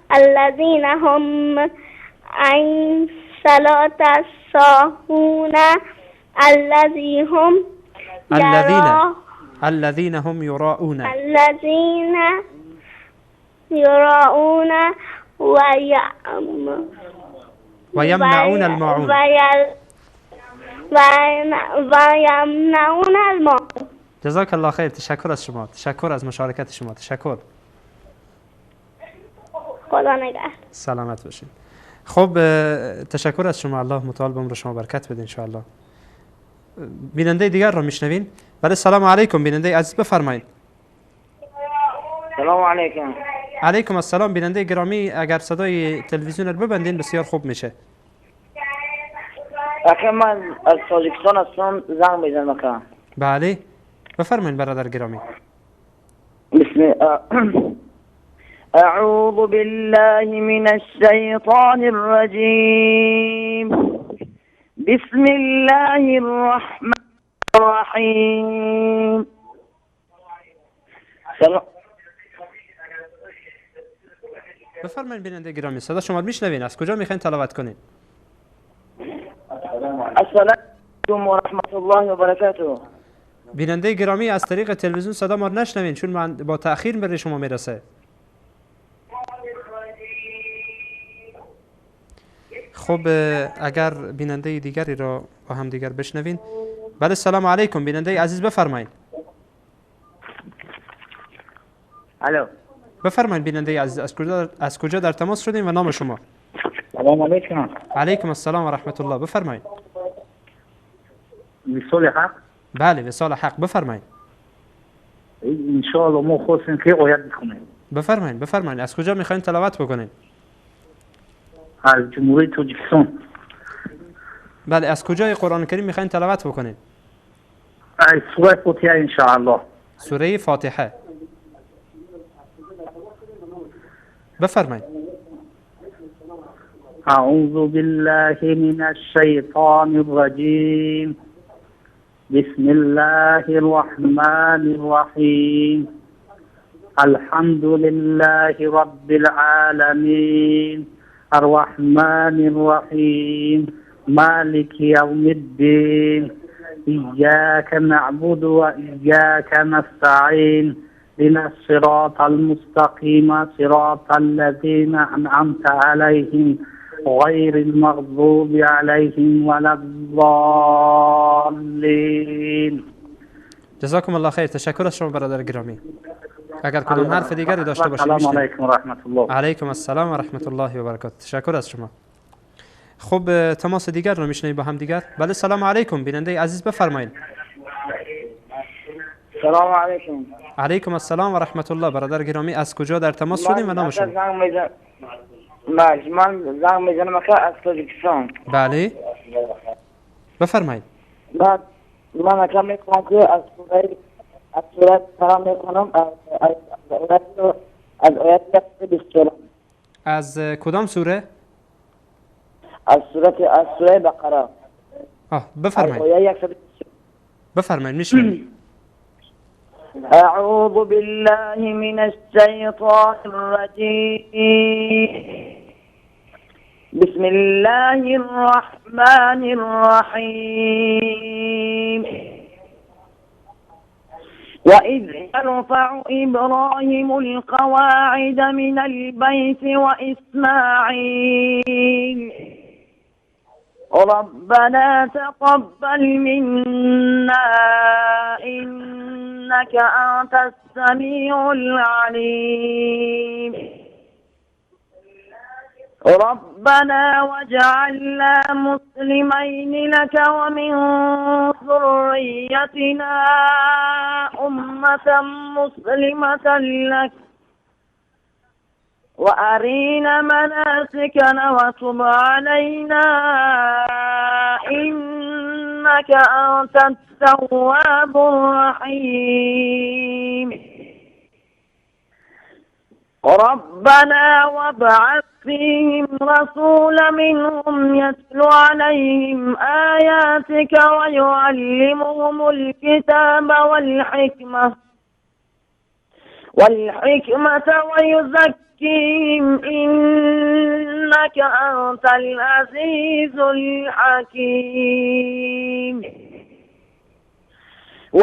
الذین هم عن صلاة ساهون الذین هم یراؤون الذین یراؤون ویمنعون الماعون ویمنعون الماعون. جزاک الله خیر. تشکر از شما. تشکر از مشارکت شما. تشکر. خدا نگهدار. سلامت باشین. خب تشکر از شما. الله متعال به عمر شما برکت بده ان شاء الله. بیننده دیگر رو میشنوین. بله سلام علیکم بیننده عزیز، بفرمایید. سلام علیکم. علیکم السلام بیننده گرامی، اگر صدای تلویزیون رو ببندین بسیار خوب میشه. اخی من از تاجیکستان هستم، زنگ میزنم. بله بفرمایید برادر گرامی. بسم أعوذ بالله من الشيطان الرجيم. بسم الله الرحمن الرحيم. سلام. بفرمایید بیننده گرامی، صدا شما میشنوین. از کجا میخواین تلاوت کنین؟ السلام علیکم و رحمت الله و برکاته. بیننده گرامی از طریق تلویزیون صدا ما رو نشنوین چون من با تأخیر برای شما میرسه. خب اگر بیننده دیگری را با هم دیگر بشنوین. بله سلام علیکم بیننده عزیز، بفرمایید. الو. بفرمایید بیننده عزیز، از کجا در تماس شدیم و نام شما؟ سلام علیکم. علیکم السلام و رحمت الله. بفرمایید. وصال حق؟ بله وصال حق، بفرمایید. ان شاء الله ما خواستیم که آیت بخونیم. بفرمایید بفرمایید. از کجا میخواین تلاوت بکنین؟ از جمهوری تاجیکستان. بله از کجای قرآن کریم میخواین تلاوت بکنین؟ از سوره فاتحه ان شاء الله. سوره فاتحه. بفرمایید. اعوذ بالله من الشیطان الرجیم. بسم الله الرحمن الرحیم. الحمد لله رب العالمین. الرحمن الرحیم. مالك يوم الدين. إياك نعبد وإياك نستعين. اهدنا الصراط المستقيم صراط الذين أنعمت عليهم غير المغضوب عليهم ولا الضالين. جزاکم الله خیر. تشکر از شما برادر گرامی. اگر کدام حرف دیگری داشته باشید. السلام علیکم و رحمت الله. علیکم السلام و رحمت الله و برکاته. تشکر از شما. خب تماس دیگر رو میشنویم با هم دیگر. بله سلام علیکم بیننده عزیز، بفرمایید. سلام علیکم. علیکم السلام و رحمت الله. برادر گرامی از کجا در تماس شدیم و نام شما؟ من زنگ میزنم از تاجیکستان. بله بفرمایید. من اکرم میکنم که از سوره سلام میکنم از آیت 124. از کدام سوره؟ از سوره بقره. بفرمایید. بفرمایید میشنویم. اعوذ بالله من الشیطان الرجیم. بسم الله الرحمن الرحیم. وإذ يرفع إبراهيم القواعد من البيت وإسماعيل ربنا تقبل منا إنك أنت السميع العليم. ربنا واجعلنا مسلمين لك ومن ذريتنا أمة مسلمة لك وأرينا مناسكنا وتب علينا إنك أنت التواب الرحيم. ربنا وابعث فيهم رسولا منهم يتلو عليهم آياتك ويعلمهم الكتاب والحكمة ويزكيهم إنك أنت العزيز الحكيم.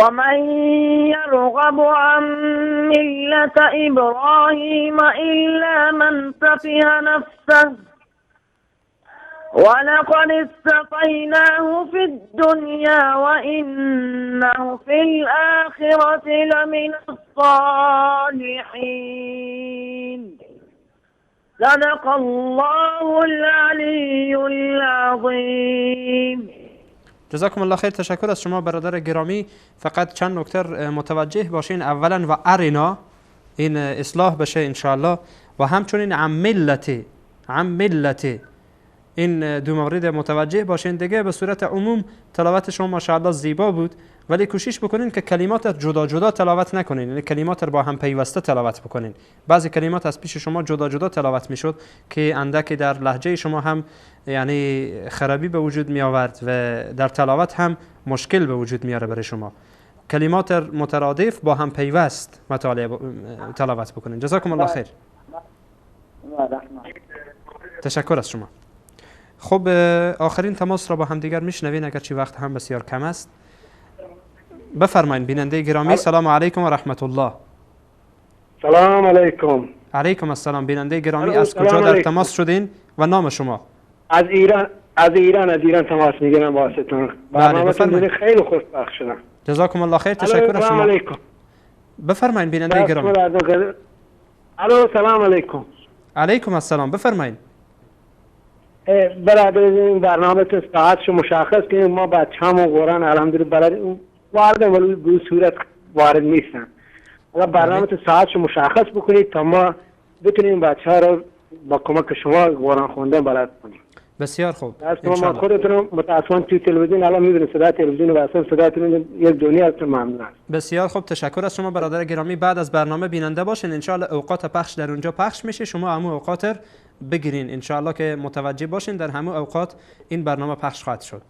ومن يرغب عن ملة إبراهيم إلا من سفه نفسه ولقد اصطفيناه في الدنيا وإنه في الآخرة لمن الصالحين. صدق الله العلي العظيم. جزاکم الله خیر. تشکر از شما برادر گرامی. فقط چند نکته متوجه باشین. اولا و ارینا این اصلاح بشه انشاءالله، و همچنین عن ملتی این دو مورد متوجه باشین. دیگه به صورت عموم تلاوت شما ماشاءالله زیبا بود، ولی کوشش بکنین که کلمات جدا جدا تلاوت نکنین، یعنی کلمات رو با هم پیوسته تلاوت بکنین. بعضی کلمات از پیش شما جدا جدا تلاوت میشد که اندکی در لهجه شما هم یعنی خرابی به وجود می آورد و در تلاوت هم مشکل به وجود میاره برای شما. کلمات مترادف با هم پیوست مطالعه تلاوت بکنین. جزاکم الله خیر. تشکر از شما. خب آخرین تماس را با هم دیگر میشنوین، اگرچه وقت هم بسیار کم است. بفرمایید بیننده گرامی. سلام علیکم و رحمت الله. سلام علیکم. علیکم السلام. بیننده گرامی از کجا در تماس شدین و نام شما؟ از ایران، از ایران تماس میگیرم واسهتون. برنامه‌تون خیلی خوشبخت شدم. جزاکم الله خیر. تشکر از شما. علیکم. بفرمایید بیننده گرامی. الو سلام علیکم. علیکم السلام. بفرمایید. برادر این برنامه تو ساعتشو مشخص کنیم. ما بچه‌مون قرآن الحمدلله بلد وارد، ولی به صورت وارد نیستن. حالا برنامه تو ساعتشو مشخص بکنید تا ما بتونیم بچه‌ها رو با کمک شما قرآن خوندن بلد کنیم. بسیار خوب. ما خودتون متأسفانه توی تلویزیون الان می‌بینید صدای تلویزیون و اصلا صدای یک دنیا ازتون ممنون است. بسیار خوب، تشکر از شما برادر گرامی. بعد از برنامه بیننده باشین، انشالله اوقات پخش در اونجا پخش میشه، شما همون اوقات بگیرین انشالله که متوجه باشین در همون اوقات این برنامه پخش خواهد شد.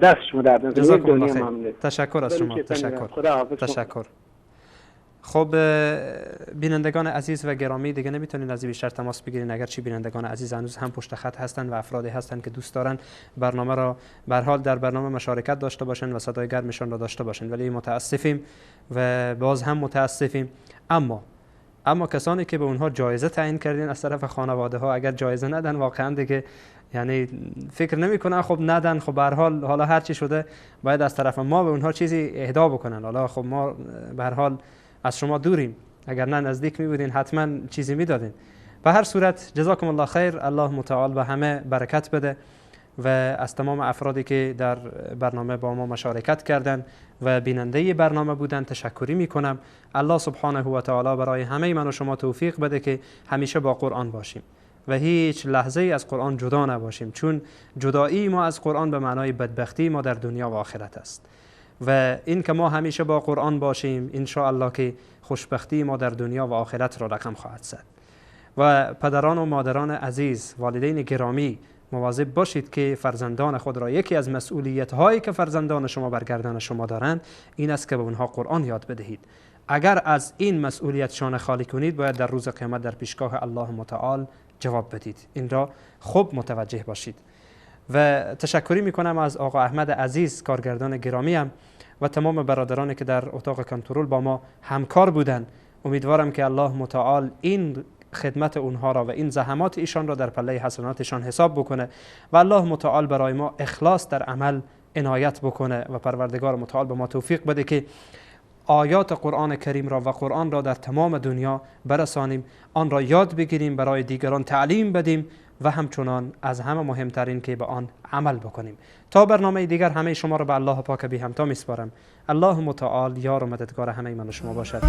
دست شما درد نکنه. تشکر از شما. تشکر. تشکر. خب بینندگان عزیز و گرامی دیگه نمیتونین از بیشتر تماس بگیرین، اگرچه بینندگان عزیز هنوز هم پشت خط هستن و افرادی هستن که دوست دارن برنامه را به هر حال در برنامه مشارکت داشته باشن و صدای گرمشان را داشته باشن، ولی متاسفیم و باز هم متاسفیم. اما کسانی که به اونها جایزه تعیین کردین از طرف خانواده ها، اگر جایزه ندن واقعا دیگه یعنی فکر نمی‌کنن خب ندن، خب به هر حال حالا هر چی شده باید از طرف ما به اونها چیزی اهدا بکنن. حالا خب ما به هر حال از شما دوریم، اگر نه نزدیک می بودین حتما چیزی میدادین. به هر صورت جزاکم الله خیر. الله متعال به همه برکت بده و از تمام افرادی که در برنامه با ما مشارکت کردند و بیننده برنامه بودند تشکری میکنم. الله سبحانه و تعالی برای همه من و شما توفیق بده که همیشه با قرآن باشیم و هیچ لحظه از قرآن جدا نباشیم، چون جدایی ما از قرآن به معنای بدبختی ما در دنیا و آخرت است. و این که ما همیشه با قرآن باشیم ان شاء الله که خوشبختی ما در دنیا و آخرت را رقم خواهد زد. و پدران و مادران عزیز، والدین گرامی، مواظب باشید که فرزندان خود را، یکی از مسئولیت هایی که فرزندان شما بر گردن شما دارند این است که به اونها قرآن یاد بدهید. اگر از این مسئولیت شانه خالی کنید باید در روز قیامت در پیشگاه الله متعال جواب بدید. این را خوب متوجه باشید. و تشکری میکنم از آقا احمد عزیز کارگردان گرامیم و تمام برادرانی که در اتاق کنترل با ما همکار بودند. امیدوارم که الله متعال این خدمت اونها را و این زحمات ایشان را در پله حسناتشان حساب بکنه و الله متعال برای ما اخلاص در عمل عنایت بکنه و پروردگار متعال به ما توفیق بده که آیات قرآن کریم را و قرآن را در تمام دنیا برسانیم، آن را یاد بگیریم، برای دیگران تعلیم بدیم و همچنان از همه مهمترین که به آن عمل بکنیم. تا برنامه دیگر همه شما را به الله پاک بی همتا میسپارم. الله متعال یار و مددگار همه من و شما باشد.